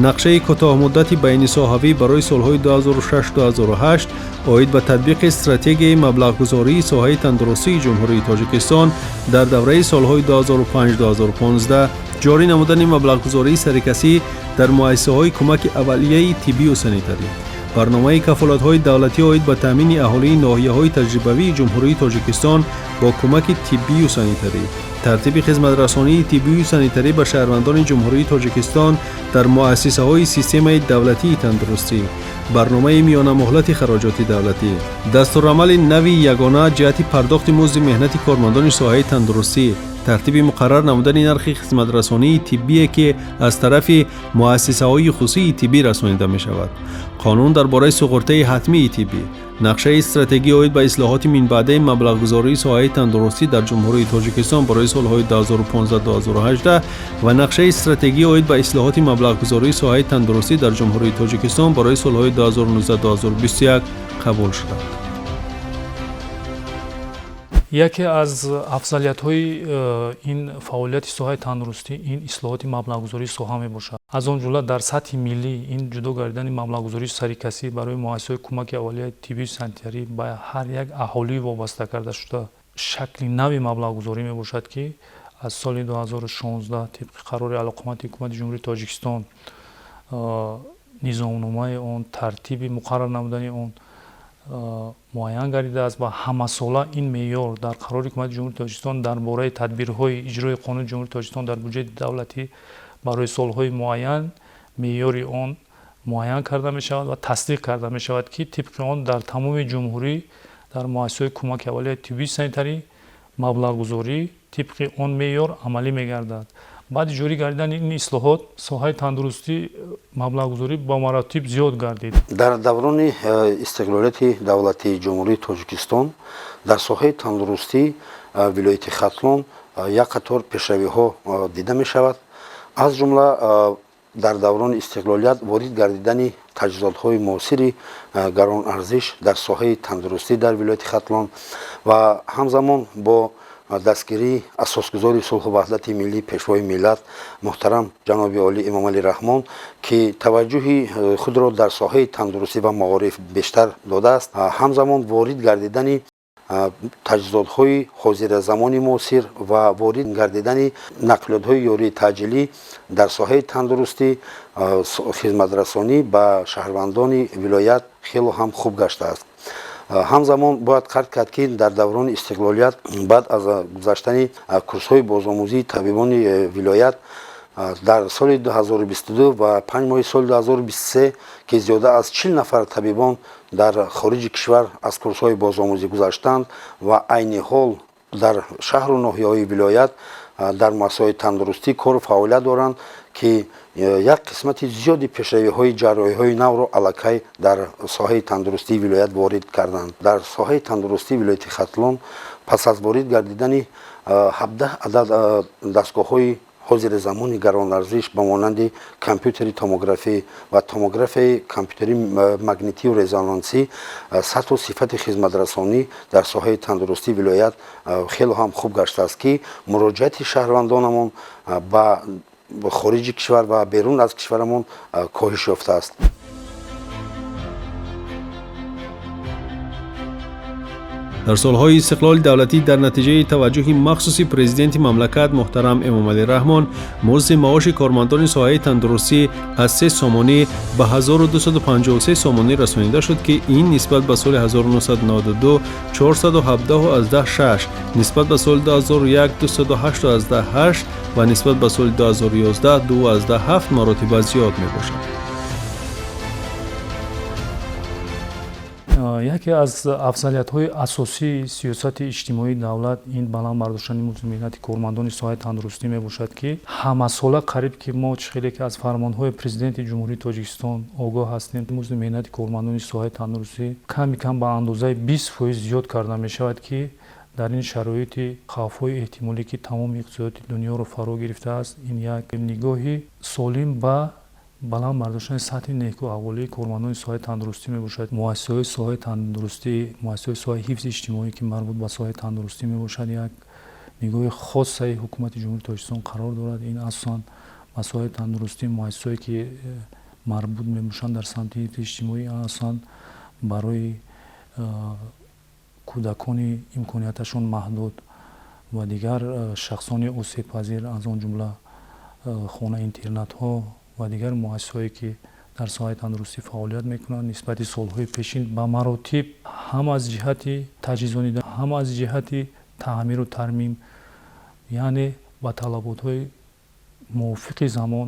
Speaker 1: Нақшаи кӯтоҳмуддати байнисоҳавӣ барои солҳои 2006-2008 оид ба татбиқи Стратегияи маблағгузории соҳаи тандурустии Ҷумҳурии Тоҷикистон дар давраи солҳои 2005-2015, ҷорӣ намудани маблағгузории сарикасӣ дар муассисаҳои кӯмаки аввалияи тиббию санитарӣ, Барномаи кафолатҳои давлатӣ оид ба таъмини аҳолии ноҳияҳои таҷрибавии Ҷумҳурии Тоҷикистон бо кӯмаки тиббию санитарӣ, тартиби хизматрасонии тиббию санитарӣ ба шаҳрвандони Ҷумҳурии Тоҷикистон дар муассисаҳои системаи давлатии тандурустӣ, Барномаи миёнамуҳлати хароҷоти давлатӣ, Дастурамали нави ягона ҷиҳати пардохти музди меҳнати кормандони соҳаи тандурустӣ, тартиби муқаррар намудани нархи хизматрасонии тиббие, ки аз тарафи муассисаҳои хусусии тиббӣ расонида мешавад, Қонун дар бораи суғуртаи ҳатмии тиббӣ, Нақшаи стратегӣ оид ба ислоҳоти минбаъдаи маблағгузории соҳаи тандурустӣ дар Ҷумҳурии Тоҷикистон барои солҳои 2015-2018 ва Нақшаи стратегӣ оид ба ислоҳоти маблағгузории соҳаи тандурустӣ дар Ҷумҳурии Тоҷикистон барои солҳои 2019-2021 қабул шуданд.
Speaker 6: Яке аз афзалиятҳои ин фаъолияти соҳаи тандурустӣ ин ислоҳоти маблағгузории соҳа мебошад. Аз он ҷумла дар сатҳи миллӣ ин ҷудо гардидани маблағгузории сарикасӣ барои муассисаҳои кӯмаки аввалияи тиббию санитарӣ ба ҳар як аҳолӣ вобаста карда шуда шакли нави маблағгузорӣ мебошад, ки аз соли 2016 тибқи қарори алоқаманди Ҳукумати Ҷумҳурии Тоҷикистон низомномаи он, тартиби муқаррар намудани он муайян гардидааст ва ҳамасола ин меъёр дар қарори Ҳукумати Ҷумҳурии Тоҷикистон дар бораи тадбирҳои иҷрои Қонуни Ҷумҳурии Тоҷикистон дар буҷети давлатӣ барои солҳои муайян меъёри он муайян карда мешавад ва тасдиқ карда мешавад, ки тибқи он дар тамоми ҷумҳурӣ дар муассисаҳои кӯмаки аввалияи тиббии санитарӣ маблағгузорӣ тибқи он меъёр амалӣ мегардад. Баъди ҷорӣ гардидани ин ислоҳот соҳаи тандурустӣ маблағгузорӣ ба маротиб зиёд гардид.
Speaker 7: Дар даврони истиқлолияти давлатии Ҷумҳурии Тоҷикистон дар соҳаи тандурустӣ вилояти Хатлон як қатор пешравиҳо дида мешавад. Аз ҷумла дар даврони истиқлолият ворид гардидани таҷҳизотҳои муосири гаронарзиш дар соҳаи тандурустӣ дар вилояти Хатлон ва ҳамзамон бо дастгирии асосгузори сулҳу ваҳдати миллӣ, Пешвои миллат муҳтарам ҷаноби олӣ Эмомалӣ Раҳмон, ки таваҷҷӯҳи худро дар соҳаи тандурустӣ ва маориф бештар додааст, ҳамзамон ворид гардидани таҷҳизотҳои ҳозиразамони муосир ва ворид гардидани нақлиётҳои ёрии таъҷилӣ дар соҳаи тандурустӣ хизматрасонӣ ба шаҳрвандони вилоят хело ҳам хуб гаштааст. Ҳамзамон бояд қайд кард, ки дар даврони истиқлолият баъд аз гузаштани курсҳои бозомӯзии табибони вилоят дар соли 2022 ва 5 моҳи соли 2023, ки зиёда аз 40 нафар табибон дар хориҷи кишвар аз курсҳои бозомӯзӣ гузаштанд ва айни ҳол дар шаҳру ноҳияҳои вилоят дар муассисаҳои тандурустӣ кору фаъолият доранд, ки як қисмати зиёди пешравиҳои ҷарроҳиҳои навро аллакай дар соҳаи тандурустии вилоят ворид карданд. Дар соҳаи тандурустии вилояти Хатлон пас аз ворид гардидани 17 адад дастгоҳҳои ҳозиразамони гаронарзиш ба монанди компютери томографӣ ва томографияи компютери магнитию резонансӣ сатҳу сифати хизматрасонӣ дар соҳаи тандурустии вилоят хело ҳам хуб гаштааст, ки муроҷиати шаҳрвандонамон ба хориҷи кишвар ва берун аз кишварамон коҳиш ёфтааст.
Speaker 1: Дар солҳои истиқлоли давлатӣ дар натиҷаи таваҷҷӯҳи махсуси Президенти мамлакат муҳтарам Эмомалӣ Раҳмон музди маоши кормандони соҳаи тандурустӣ аз 3 сомонӣ ба 1253 сомонӣ расонида шуд, ки ин нисбат ба соли 1992 417,6, нисбат ба соли 2001 208,8 ва нисбат ба соли 2011 2,7 маротиба зиёд мебошад.
Speaker 6: Яке аз афзалиятҳои асосии сиёсати иҷтимоии давлат ин баланд бардоштани музди меҳнати кормандони соҳаи тандурустӣ мебошад, ки ҳамасола қариб ки мо чӣ хеле ки аз фармонҳои Президенти Ҷумҳурии Тоҷикистон огоҳ ҳастем, музди меҳнати кормандони соҳаи тандурустӣ ками кам ба андозаи 20% зиёд карда мешавад, ки Дар ин шароити хавфҳои эҳтимолӣ, ки тамоми иқтисодиёти дунёро фаро гирифтааст, ин як нигоҳи солим ба баланд бардоштани сатҳи некӯаҳволии кормандони соҳаи тандурустӣ мебошад. Муассисаҳои соҳаи тандурустӣ, муассисаҳои соҳаи ҳифзи иҷтимоӣ, ки марбут ба соҳаи тандурустӣ мебошад, як нигоҳи хосаи ҳукумати Ҷумҳурии Тоҷикистон қарор дорад. Ин асосан ба соҳаи тандурустӣ, муассисаҳое ки марбут мебошанд дар самти ҳифзи иҷтимоӣ, асосан барои кӯдакони имконияташон маҳдуд ва дигар шахсони осебпазир, аз он ҷумла хона-интернатҳо ва дигар муассисаҳое ки дар соҳаи тандурустӣ фаъолият мекунанд, нисбати солҳои пешин ба маротиб ҳам аз ҷиҳати таҷҳизонида, ҳам аз ҷиҳати таъмиру тармим, яъне ба талаботҳои мувофиқи замон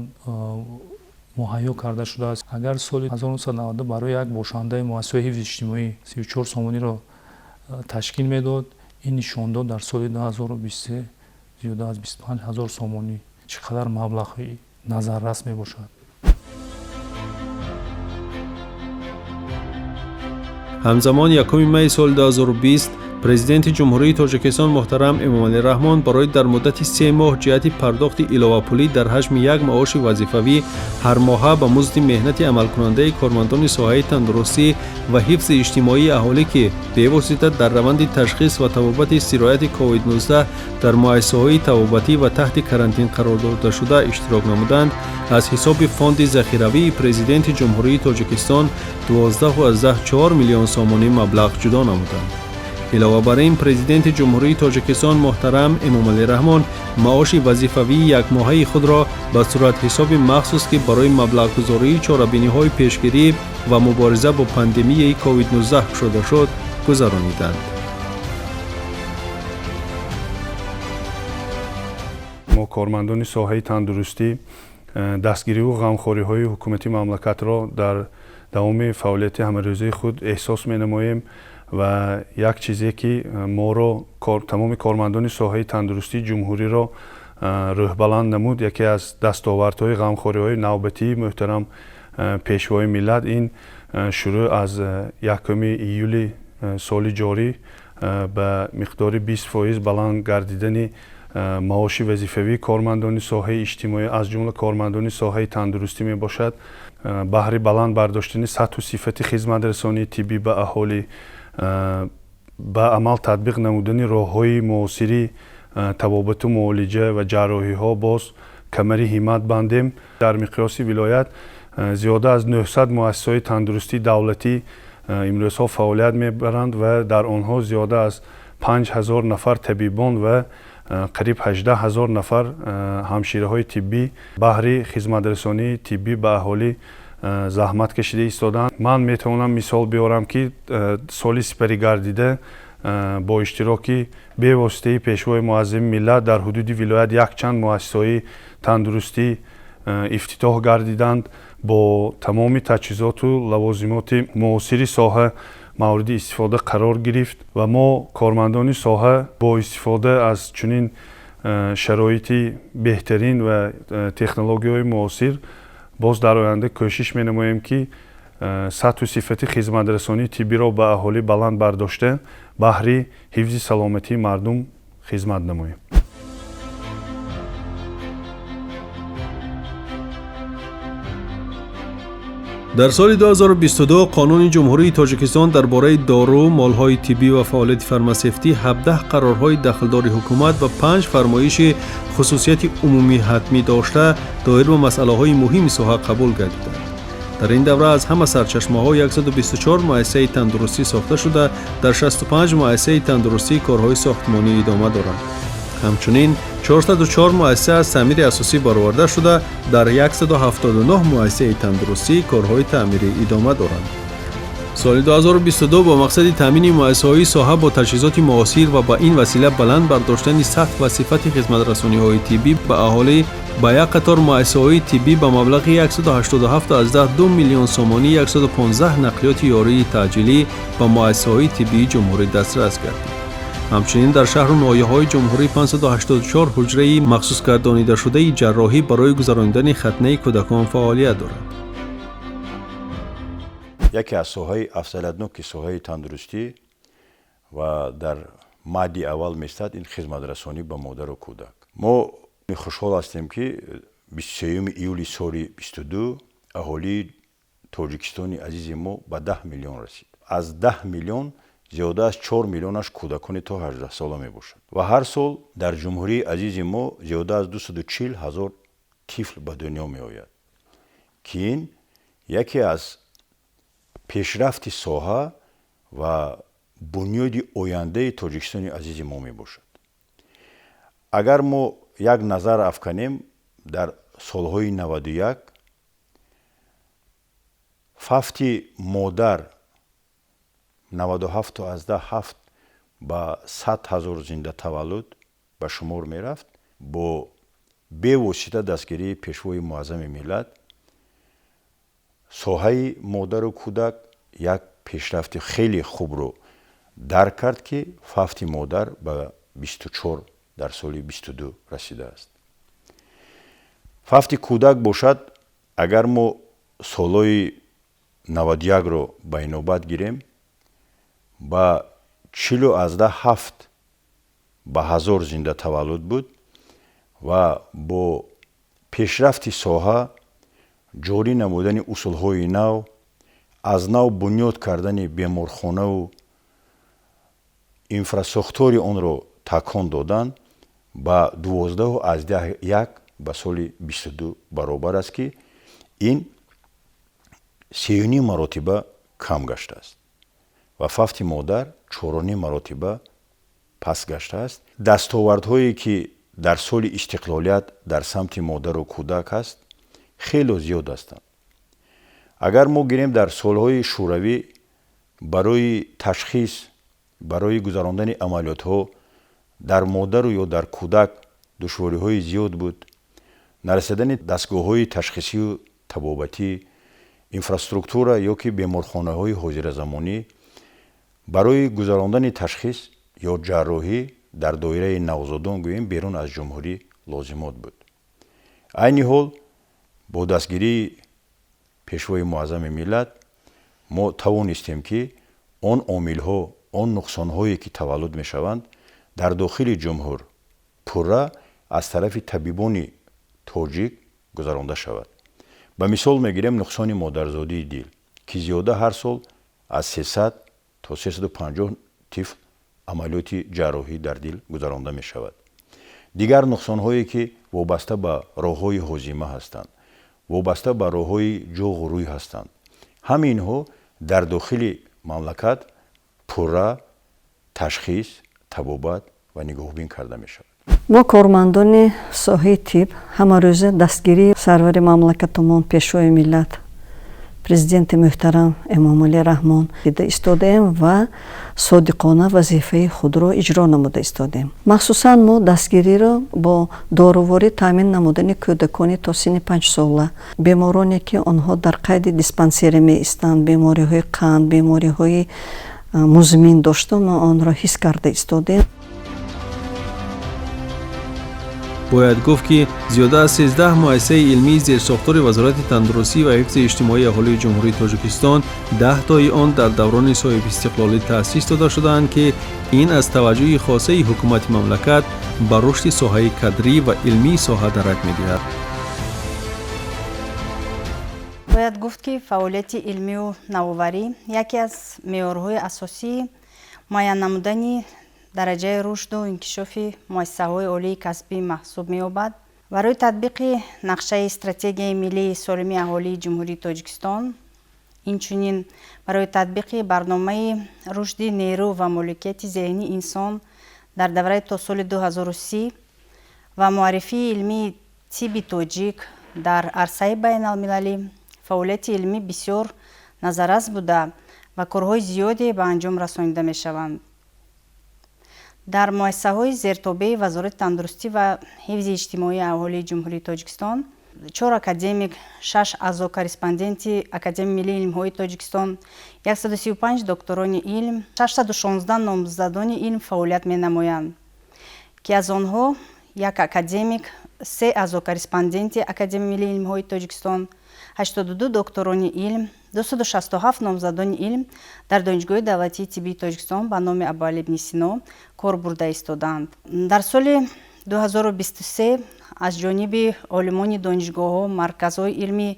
Speaker 6: муҳайё карда шудааст. Агар соли 1992 барои як бошандаи муассисаҳои ҳифзи иҷтимоӣ 34 сомониро ташкил медод, ин нишондод дар соли 2023 зиёда аз 25 ҳазор сомонӣ. Чӣ қадар маблағи назаррас мебошад.
Speaker 1: Ҳамзамон, 1 майи соли 2020 Президенти Ҷумҳурии Тоҷикистон муҳтарам Эмомалӣ Раҳмон барои дар муддати 3 моҳ ҷиҳати пардохти иловапулӣ дар ҳаҷми як маоши вазифавӣ ҳармоҳа ба музди меҳнати амалкунандаи кормандони соҳаи тандурустӣ ва ҳифзи иҷтимоии аҳолӣ, ки бевосита дар раванди ташхис ва табобати сирояти COVID-19 дар муассисаҳои табобатӣ ва таҳти карантин қарор додашуда иштирок намуданд, аз ҳисоби Фонди захиравии Президенти Ҷумҳурии Тоҷикистон 12,4 миллион сомонӣ маблағ ҷудо намуданд. Илова бар ин, Президенти Ҷумҳурии Тоҷикистон муҳтарам Эмомалӣ Раҳмон маоши вазифавии якмоҳаи худро ба суратҳисоби махсус, ки барои маблағгузории чорабиниҳои пешгирӣ ва мубориза бо пандемияи COVID-19 кушода шуд, гузарониданд.
Speaker 8: Мо, кормандони соҳаи тандурустӣ, дастгириву ғамхориҳои ҳукумати мамлакатро дар давоми фаъолияти ҳамарӯзаи худ эҳсос менамоем ва як чизе ки моро, тамоми кормандони соҳаи тандурустии ҷумҳуриро рӯҳбаланд намуд, яке аз дастовардҳои ғамхориҳои навбатии муҳтарам Пешвои миллат ин шурӯъ аз 1 июли соли ҷорӣ ба миқдори 20% баланд гардидани маоши вазифавии кормандони соҳаи иҷтимоӣ, аз ҷумла кормандони соҳаи тандурустӣ мебошад. Баҳри баланд бардоштани сатҳу сифати хизматрасонии тиббӣ ба аҳолӣ, ба амал татбиқ намудани роҳҳои муосири табобату муолиҷа ва ҷарроҳиҳо боз камари ҳиммат бандем. Дар миқёси вилоят зиёда аз 900 муассисаҳои тандурустии давлатӣ имрӯзҳо фаъолият мебаранд ва дар онҳо зиёда аз 5000 нафар табибон ва қариб 18 ҳазор нафар ҳамшираҳои тиббӣ баҳри хизматрасонии тиббӣ ба аҳолӣ заҳмат кашида истодаанд. Ман метавонам мисол биёрам, ки соли сипарӣ гардида бо иштироки бевоситаи Пешвои муаззами миллат дар ҳудуди вилоят якчанд муассисаҳои тандурустӣ ифтитоҳ гардиданд, бо тамоми таҷҳизоту лавозимоти муосири соҳа мавриди истифода қарор гирифт ва мо, кормандони соҳа, бо истифода аз чунин шароити беҳтарин ва технологияҳои муосир боз дар оянда кӯшиш менамоем, ки сатҳу сифати хизматрасонии тиббиро ба аҳолӣ баланд бардошта, баҳри ҳифзи саломатии мардум хизмат намоем.
Speaker 1: Дар соли 2022 Қонуни Ҷумҳурии Тоҷикистон дар бораи дору, молҳои тиббӣ ва фаъолияти фармасевтӣ 17 қарорҳои дахлдори ҳукумат ва 5 фармоиши хусусияти умумӣ ҳатмӣ дошта доир ба масъалаҳои муҳими соҳа қабул гардиданд. Дар ин давра аз ҳама сарчашмаҳо 124 муассисаи тандурустӣ сохта шуда, дар 65 муассисаи тандурустӣ корҳои сохтмонӣ идома доранд. Ҳамчунин 404 муассиса аз таъмири асосӣ бароварда шуда, дар 179 муассисаи тандурустӣ корҳои таъмирӣ идома доранд. Соли 2022 бо мақсади таъмини муассисаҳои соҳа бо таҷҳизоти муосир ва ба ин васила баланд бардоштани сатҳ ва сифати хизматрасониҳои тиббӣ ба аҳолӣ ба як қатор муассисаҳои тиббӣ ба маблағи 187,2 миллион сомонӣ 115 нақлиёти ёрии таъҷилӣ ба муассисаҳои тиббии ҷумҳурӣ дастрас гардид. Ҳамчунин дар шаҳру ноҳияҳои ҷумҳурӣ 584 ҳуҷраи махсусгардонидашудаи ҷарроҳӣ барои гузаронидани хатнаи кӯдакон фаъолият дорад.
Speaker 9: Яке аз соҳаи афзалиятнок ки соҳаи тандурустӣ ва дар Мадди аввал меистад ин хизматрасонӣ ба модару кӯдак. Мо хушҳол ҳастем, ки 23 июли соли 22 аҳолии Тоҷикистони азизи мо ба 10 миллион расид. Аз 10 миллион зиёда аз 4 миллионаш кӯдакони то 18 сола мебошад ва ҳар сол дар ҷумҳурии азизи мо зиёда аз 240 ҳазор тифл ба дунё меояд, ки ин яке аз пешрафти соҳа ва бунёди ояндаи Тоҷикистони азизи мо мебошад. Агар мо як назар афканем, дар солҳои 91 фавти модар 97,7 ба 100 ҳазор зинда таваллуд ба шумор мерафт, бо бевосита дастгирии Пешвои Муаззами миллат соҳаи модару кӯдак як пешрафти хеле хубро дарк кард, ки фавти модар ба 24 дар соли 22 расидааст. Фавти кӯдак бошад, агар мо солҳои 91-ро ба инобат гирем, ба 40,7 ба ҳазор зинда таваллуд буд ва бо пешрафти соҳа, ҷорӣ намудани усулҳои нав, аз нав бунёд кардани беморхонаву инфрасохтори онро такон додан, ба 12,1 ба соли 22 баробар аст, ки ин 3,5 маротиба кам гаштааст ва фавти модар 4,5 маротиба паст гаштааст. Дастовардҳое, ки дар соли истиқлолият дар самти модару кӯдак ҳаст, хело зиёд ҳастанд. Агар мо гирем, дар солҳои шӯравӣ барои ташхис, барои гузарондани амалиётҳо дар модару ё дар кӯдак душвориҳои зиёд буд. Нарасидани дастгоҳҳои ташхисию табобатӣ, инфраструктура ё ки беморхонаҳои ҳозиразамонӣ барои гузарондани ташхис ё ҷарроҳӣ дар доираи навзодон, гӯем, берун аз ҷумҳурӣ лозимот буд. Айни ҳол бо дастгирии Пешвои Муаззами миллат мо тавонистем, ки он омилҳо, он нуқсонҳое, ки таваллуд мешаванд, дар дохили ҷумҳур пурра аз тарафи табибони тоҷик гузаронда шавад. Ба мисол мегирем нуқсони модарзодии дил, ки зиёда ҳар сол аз 300 то 350 тифл амалиёти ҷарроҳӣ дар дил гузаронда мешавад. Дигар нуқсонҳое, ки вобаста ба роҳҳои ҳозима ҳастанд, вобаста ба роҳҳои ҷоғу рӯй ҳастанд, ҳаминҳо дар дохили мамлакат пурра ташхис, табобат ва нигоҳубин карда мешавад.
Speaker 10: Мо, кормандони соҳаи тиб, ҳамарӯза дастгирии сарвари мамлакатумон, Пешвои миллат, Президенти муҳтарам Эмомалӣ Раҳмон дида истодаем ва содиқона вазифаи худро иҷро намуда истодаем. Махсусан мо дастгириро бо доруворӣ таъмин намудани кӯдакони то синни 5-сола, бемороне, ки онҳо дар қайди диспансерӣ меистанд, бемориҳои қанд, бемориҳои музмин дошта, мо онро ҳис карда истодаем.
Speaker 1: Бояд гуфт, ки зиёда аз 13 муассисаи илмии зерсохтори Вазорати тандурустӣ ва ҳифзи иҷтимоии аҳолии Ҷумҳурии Тоҷикистон, 10 тои он дар даврони соҳибистиқлолӣ таъсис дода шудаанд, ки ин аз таваҷҷӯҳи хосаи ҳукумати мамлакат ба рушди соҳаи кадрӣ ва илмии соҳа дарак медиҳад.
Speaker 11: Бояд гуфт, ки фаъолияти илмию навоварӣ яке аз меъёрҳои асосии муайян намудани дараҷаи рушду инкишофи муассисаҳои олии касбӣ маҳсуб меёбад. Барои татбиқи нақшаи стратегияи миллии солимии аҳолии Ҷумҳурии Тоҷикистон, инчунин барои татбиқи барномаи рушди нерӯ ва моликияти зеҳнии инсон дар давраи то соли 2030 ва муаррифии илмии тибби тоҷик дар арсаи байналмилалӣ, фаъолияти илмӣ бисёр назаррас буда ва корҳои зиёде ба анҷом расонида мешаванд. Дар муассисаҳои зертобеи Вазорати тандурустӣ ва ҳифзи иҷтимоии аҳолии Ҷумҳурии Тоҷикистон чор академик, шаш аъзо корреспонденти Академияи миллии илмҳои Тоҷикистон, 135 докторони илм, 616 номзадони илм фаъолият менамоянд, ки аз онҳо як академик. 3 аъзо корреспонденти Академияи миллии илмҳои Тоҷикистон, 82 докторони илм, 267 номзадони илм дар Донишгоҳи давлатии тиббии Тоҷикистон ба номи Абуалӣ ибни Сино кор бурда истодаанд. Дар соли 2023 аз ҷониби олимони донишгоҳҳо, марказҳои илмӣ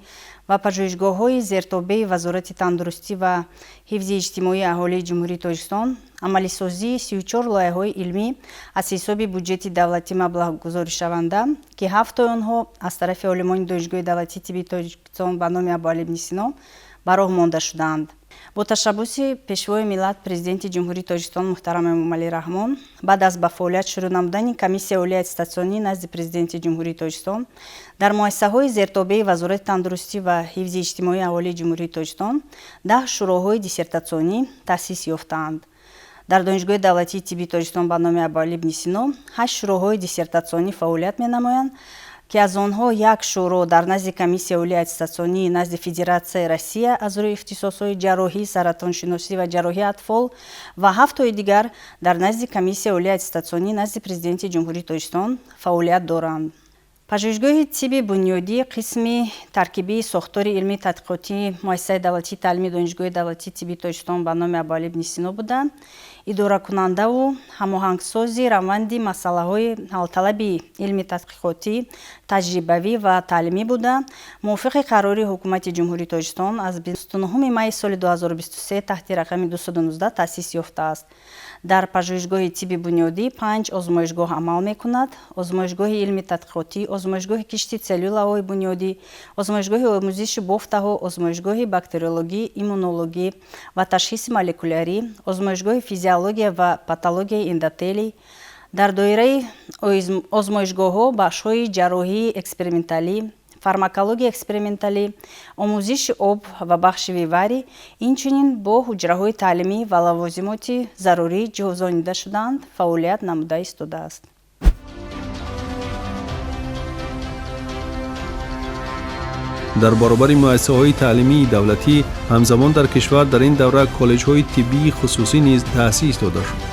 Speaker 11: ва пажӯҳишгоҳҳои зертобеи Вазорати тандурустӣ ва ҳифзи иҷтимоии аҳолии Ҷумҳурии Тоҷикистон амалисозии 34 лоиҳаҳои илмӣ аз ҳисоби буҷети давлатӣ маблағгузоришаванда, ки ҳафтои онҳо аз тарафи олимони Донишгоҳи давлатии тиббии Тоҷикистон ба номи Абуалӣ ибни Сино ба роҳ монда шудаанд. Бо ташаббуси Пешвои миллат, Президенти Ҷумҳурии Тоҷикистон муҳтарам Эмомалӣ Раҳмон, баъд аз ба фаъолият шурӯъ намудани Комиссияи олии аттестатсионӣ назди Президенти Ҷумҳурии Тоҷикистон дар муассисаҳои зертобеи Вазорати тандурустӣ ва ҳифзи иҷтимоии аҳолии Ҷумҳурии Тоҷикистон 10 шӯроҳои диссертатсионӣ таъсис ёфтаанд. Дар Донишгоҳи давлатии тиббии Тоҷикистон ба номи Абуалӣ ибни Сино 8 шӯроҳои диссертатсионӣ фаъолият менамоянд, ки аз онҳо як шӯро дар назди Комиссияи олии аттестатсионӣ назди Федератсияи Россия аз рӯи ихтисосҳои ҷарроҳӣ, саратоншиносӣ ва ҷарроҳии атфол ва ҳафтои дигар дар назди Комиссияи олии аттестатсионӣ назди Президенти Ҷумҳурии Тоҷикистон фаъолият доранд. Пажӯҳишгоҳи тибби бунёдӣ қисми таркибии сохтори илмии тадқиқотии Муассисаи давлатии таълимии Донишгоҳи давлатии тиббии Тоҷикистон ба номи Абуалӣ ибни Сино буда, идоракунандаву ҳамоҳангсози раванди масъалаҳои ҳалталаби илми тадқиқотӣ, таҷрибавӣ ва таълимӣ буда, мувофиқи қарори Ҳукумати Ҷумҳурии Тоҷикистон аз 29 майи соли 2023 таҳти рақами 219 таъсис ёфтааст. Дар пажӯҳишгоҳи тибби бунёдӣ 5 озмоишгоҳ амал мекунад: озмоишгоҳи илми тадқиқотӣ, озмоишгоҳи кишти целлюлаҳои бунёдӣ, озмоишгоҳи омӯзиши бофтаҳо, озмоишгоҳи бактериологӣ, иммунологӣ ва ташхиси молекулярӣ, озмоишгоҳи физиология ва патологияи эндотелий. Дар доираи озмоишгоҳҳо бахшҳои ҷарроҳии эксперименталӣ, фармакологияи эксперименталӣ, омӯзиши об ва бахши виварӣ, инчунин бо ҳуҷраҳои таълимӣ ва лавозимоти зарурӣ ҷиҳозонида шудаанд, фаъолият намуда истодааст.
Speaker 1: Дар баробари муассисаҳои таълимии давлатӣ ҳамзамон дар кишвар дар ин давра коллеҷҳои тиббии хусусӣ низ таъсис дода шуд.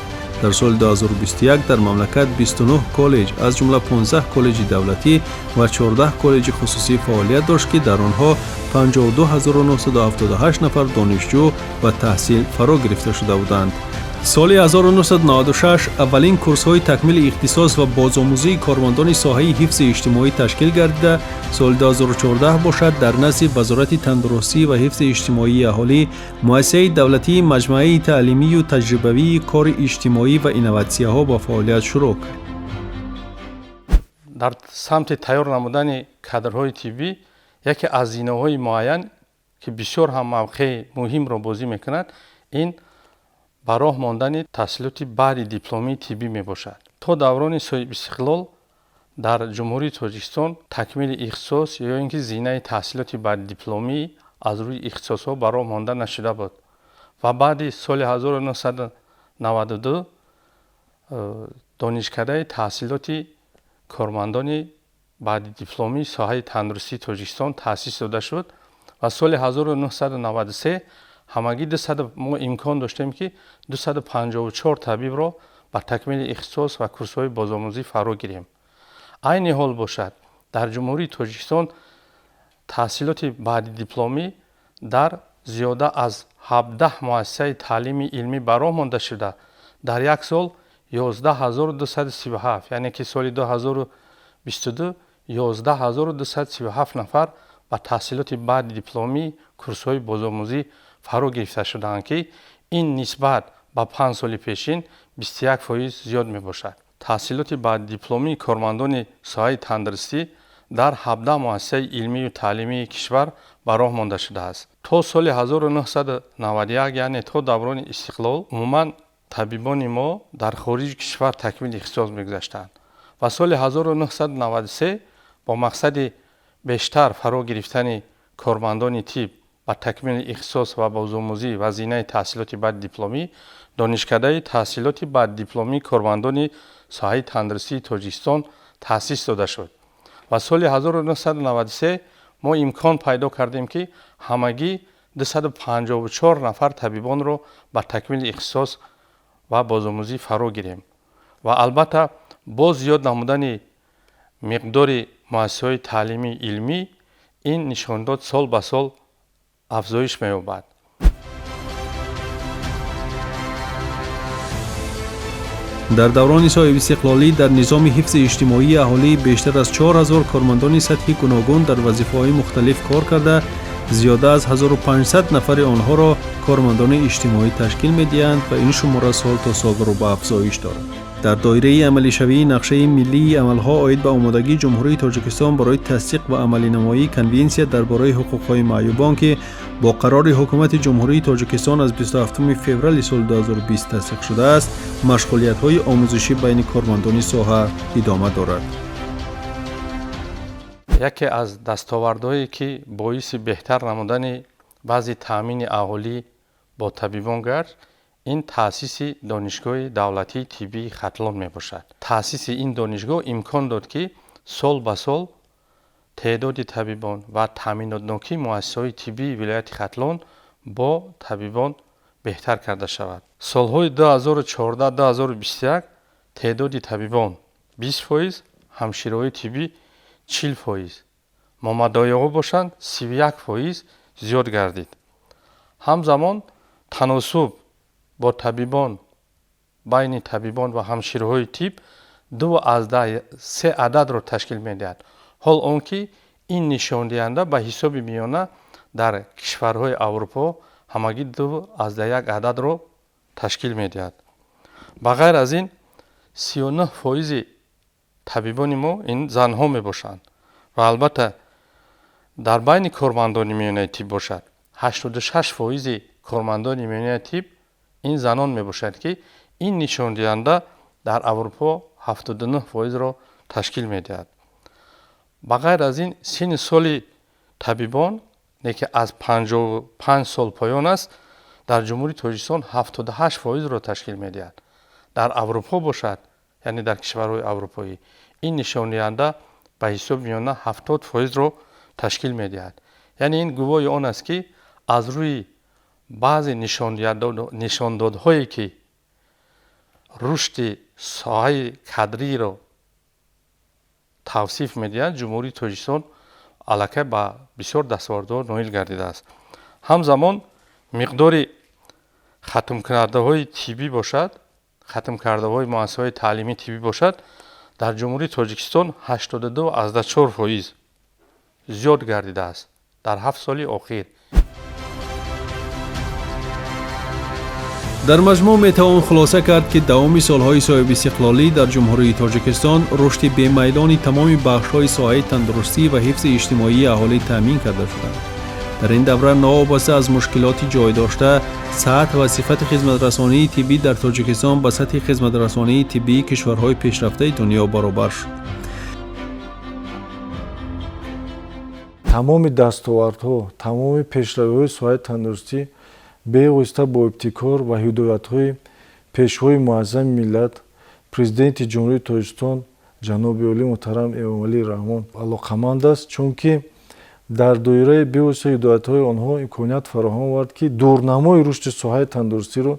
Speaker 1: Дар соли 2021 дар мамлакат 29 коллеҷ, аз ҷумла 15 коллеҷи давлатӣ ва 14 коллеҷи хусусӣ фаъолият дошт, ки дар онҳо 52978 нафар донишҷӯ ба таҳсил фаро гирифта шуда буданд. Соли 1996 аввалин курсҳои такмили ихтисос ва бозомӯзии кормандони соҳаи ҳифзи иҷтимоӣ ташкил гардида, соли 2014 бошад дар назди Вазорати тандурустӣ ва ҳифзи иҷтимоии аҳолӣ муассисаи давлатии маҷмӯаи таълимию таҷрибавии кори иҷтимоӣ ва инноватсияҳо ба фаъолият шурӯъ кард.
Speaker 2: Дар самти тайёр намудани кадрҳои тиббӣ яке аз зинаҳои муайян, ки бисёр ҳам мавқеи муҳимро бозӣ мекунад, ин ба роҳ мондани таҳсилоти баъди дипломии тиббӣ мебошад. То даврони соҳибистиқлол дар Ҷумҳурии Тоҷикистон такмили ихтисос ё ин ки зинаи таҳсилоти баъдидипломӣ аз рӯи ихтисосҳо ба роҳ монда нашуда буд ва баъди соли 1992 донишкадаи таҳсилоти кормандони баъдидипломии соҳаи тандурустии Тоҷикистон таъсис дода шуд ва соли 1993 ҳамагӣ мо имкон доштем, ки 254 табибро ба такмили ихтисос ва курсҳои бозомӯзӣ фаро гирем. Айни ҳол бошад, дар Ҷумҳурии Тоҷикистон таҳсилоти баъдидипломӣ дар зиёда аз 17 муассисаи таълими илмӣ ба роҳ монда шуда, дар як сол 11237, яъне ки соли 2022 11237 нафар ба таҳсилоти баъдидипломӣ курсҳои бозомӯзӣ фаро гирифта шудаанд, ки ин нисбат ба 5 соли пешин 21% зиёд мебошад. Таҳсилоти баъдидипломии кормандони соҳаи тандурустӣ дар 17 муассисаи илмию таълимии кишвар ба роҳ монда шудааст. То соли 1991, яъне то даврони истиқлол, умуман табибони мо дар хориҷи кишвар такмили ихтисос мегузаштанд ва соли 1993 бо мақсади бештар фаро гирифтани кормандони тиб ба такмили ихтисос ва бозомӯзӣ ва зинаи таҳсилоти баъдидипломӣ донишкадаи таҳсилоти баъдидипломии кормандони соҳаи тандурустии Тоҷикистон таъсис дода шуд ва соли 1993 мо имкон пайдо кардем, ки ҳамагӣ 254 нафар табибонро ба такмили ихтисос ва бозомӯзӣ фаро гирем ва албатта боз зиёд намудани миқдори муассисаҳои таълимии илмӣ ин нишондод сол ба сол афзоиш меёбад.
Speaker 1: Дар даврони соҳибистиқлолӣ дар низоми ҳифзи иҷтимоии аҳолӣ бештар аз 4000 кормандони сатҳи гуногун дар вазифаҳои мухталиф кор карда, зиёда аз 1500 нафари онҳоро кормандони иҷтимоӣ ташкил медиҳанд ва ин шумора сол то сол рӯ ба афзоиш дорад. Дар доираи амалишавии нақшаи миллии амалҳо оид ба омодагии Ҷумҳурии Тоҷикистон барои тасдиқ ва амалинамоии Конвенсия дар бораи ҳуқуқҳои маъюбон, ки бо қарори Ҳукумати Ҷумҳурии Тоҷикистон аз 27 феврали соли 2020 тасдиқ шудааст, машғулиятҳои омӯзишӣ байни кормандони соҳа идома дорад.
Speaker 2: Яке аз дастовардҳое, ки боиси беҳтар намудани вазъи таъмини аҳолӣ бо табибон гард, ин таъсиси Донишгоҳи давлатии тиббии Хатлон мебошад. Таъсиси ин донишгоҳ имкон дод, ки сол ба сол теъдоди табибон ва таъминотнокии муассисаҳои тиббии вилояти Хатлон бо табибон беҳтар карда шавад. Солҳои 2014-2021 теъдоди табибон 20%, ҳамшираҳои тиббӣ 40%, момадояҳо бошанд 31% зиёд гардид. Ҳамзамон таносуб бо табибон байни табибон ва ҳамшираҳои тиб 2,3 ададро ташкил медиҳад. Ҳол он ки ин нишондиҳанда ба ҳисоби миёна дар кишварҳои Аврупо ҳамагӣ 2,1 ададро ташкил медиҳад. Ба ғайр аз ин 39% табибони мо ин занҳо мебошанд ва албатта дар байни кормандони миёнаи тиб бошад 86% кормандони миёнаи тиб ин занон мебошад, ки ин нишондиҳанда дар Аврупо 79%-ро ташкил медиҳад. Ба ғайр аз ин синни соли табибон, не ки аз 55 сол поён аст, дар Ҷумҳурии Тоҷикистон 78%-ро ташкил медиҳад. Дар Аврупо бошад, яъне дар кишварҳои аврупоӣ, ин нишондиҳанда ба ҳисоби миёна 70%-ро ташкил медиҳад. Яъне ин гувоҳи он аст, ки аз рӯи баъзе нишондодҳое, ки рушди соҳаи кадриро тавсиф медиҳанд, Ҷумҳурии Тоҷикистон аллакай ба бисёр дастовардҳо ноил гардидааст. Ҳамзамон миқдори хатмкардаҳои тиббӣ бошад, хатмкардаҳои муассисаҳои таълимии тиббӣ бошад, дар Ҷумҳурии Тоҷикистон 82,4% зиёд гардидааст дар 7 соли охир.
Speaker 1: Дар маҷмӯъ метавон хулоса кард, ки давоми солҳои соҳибистиқлолӣ дар Ҷумҳурии Тоҷикистон рушди бемайлони тамоми бахшҳои соҳаи тандурустӣ ва ҳифзи иҷтимоии аҳолӣ таъмин карда шуданд. Дар ин давра новобаста аз мушкилоти ҷой дошта, сатҳ ва сифати хизматрасонии тиббӣ дар Тоҷикистон ба сатҳи хизматрасонии тиббии кишварҳои пешрафтаи дунё баробар шуд.
Speaker 3: Тамоми дастовардҳо, тамоми пешравиҳои соҳаи тандурустӣ бевосита бо ибтикор ва ҳидоятҳои пешвои муаззами миллат, Президенти Ҷумҳурии Тоҷикистон ҷаноби олӣ муҳтарам Эмомалӣ Раҳмон алоқаманд аст, чунки дар доираи бевосита ҳидоятҳои онҳо имконият фароҳам овард, ки дурнамои рушди соҳаи тандурустиро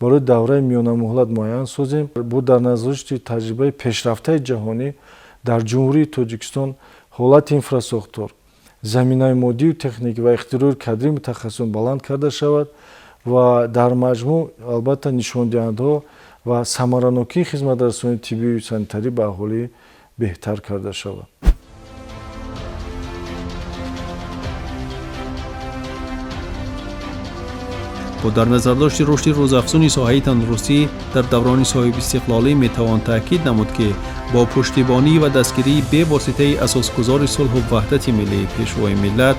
Speaker 3: барои давраи миёнамуҳлат муайян созем. Бо дар назардошти таҷрибаи пешрафтаи ҷаҳонӣ дар Ҷумҳурии Тоҷикистон ҳолати инфрасохтор, заминаи моддию техникӣ ва ихтирои кадрии мутахассисон баланд карда шавад ва дар маҷмӯъ албатта нишондиҳандаҳо ва самаранокии хизматрасонии тиббию санитарӣ ба аҳолӣ беҳтар карда шавад.
Speaker 1: Бо дар назардошти рушди рӯзафзуни соҳаи тандурустӣ дар даврони соҳибистиқлолӣ метавон таъкид намуд, ки бо пуштибонӣ ва дастгирии бевоситаи асосгузори сулҳу ваҳдати миллӣ, Пешвои миллат,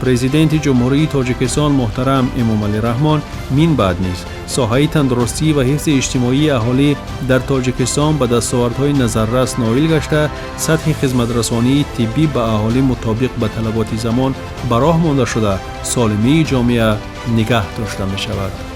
Speaker 1: Президенти Ҷумҳурии Тоҷикистон муҳтарам Эмомалӣ Раҳмон, мин баъд низ соҳаи тандурустӣ ва ҳифзи иҷтимоии аҳолӣ дар Тоҷикистон ба дастовардҳои назаррас ноил гашта, сатҳи хизматрасонии тиббӣ ба аҳолӣ мутобиқ ба талаботи замон ба роҳ монда шуда, солимии ҷомеа нигаҳ дошта мешавад.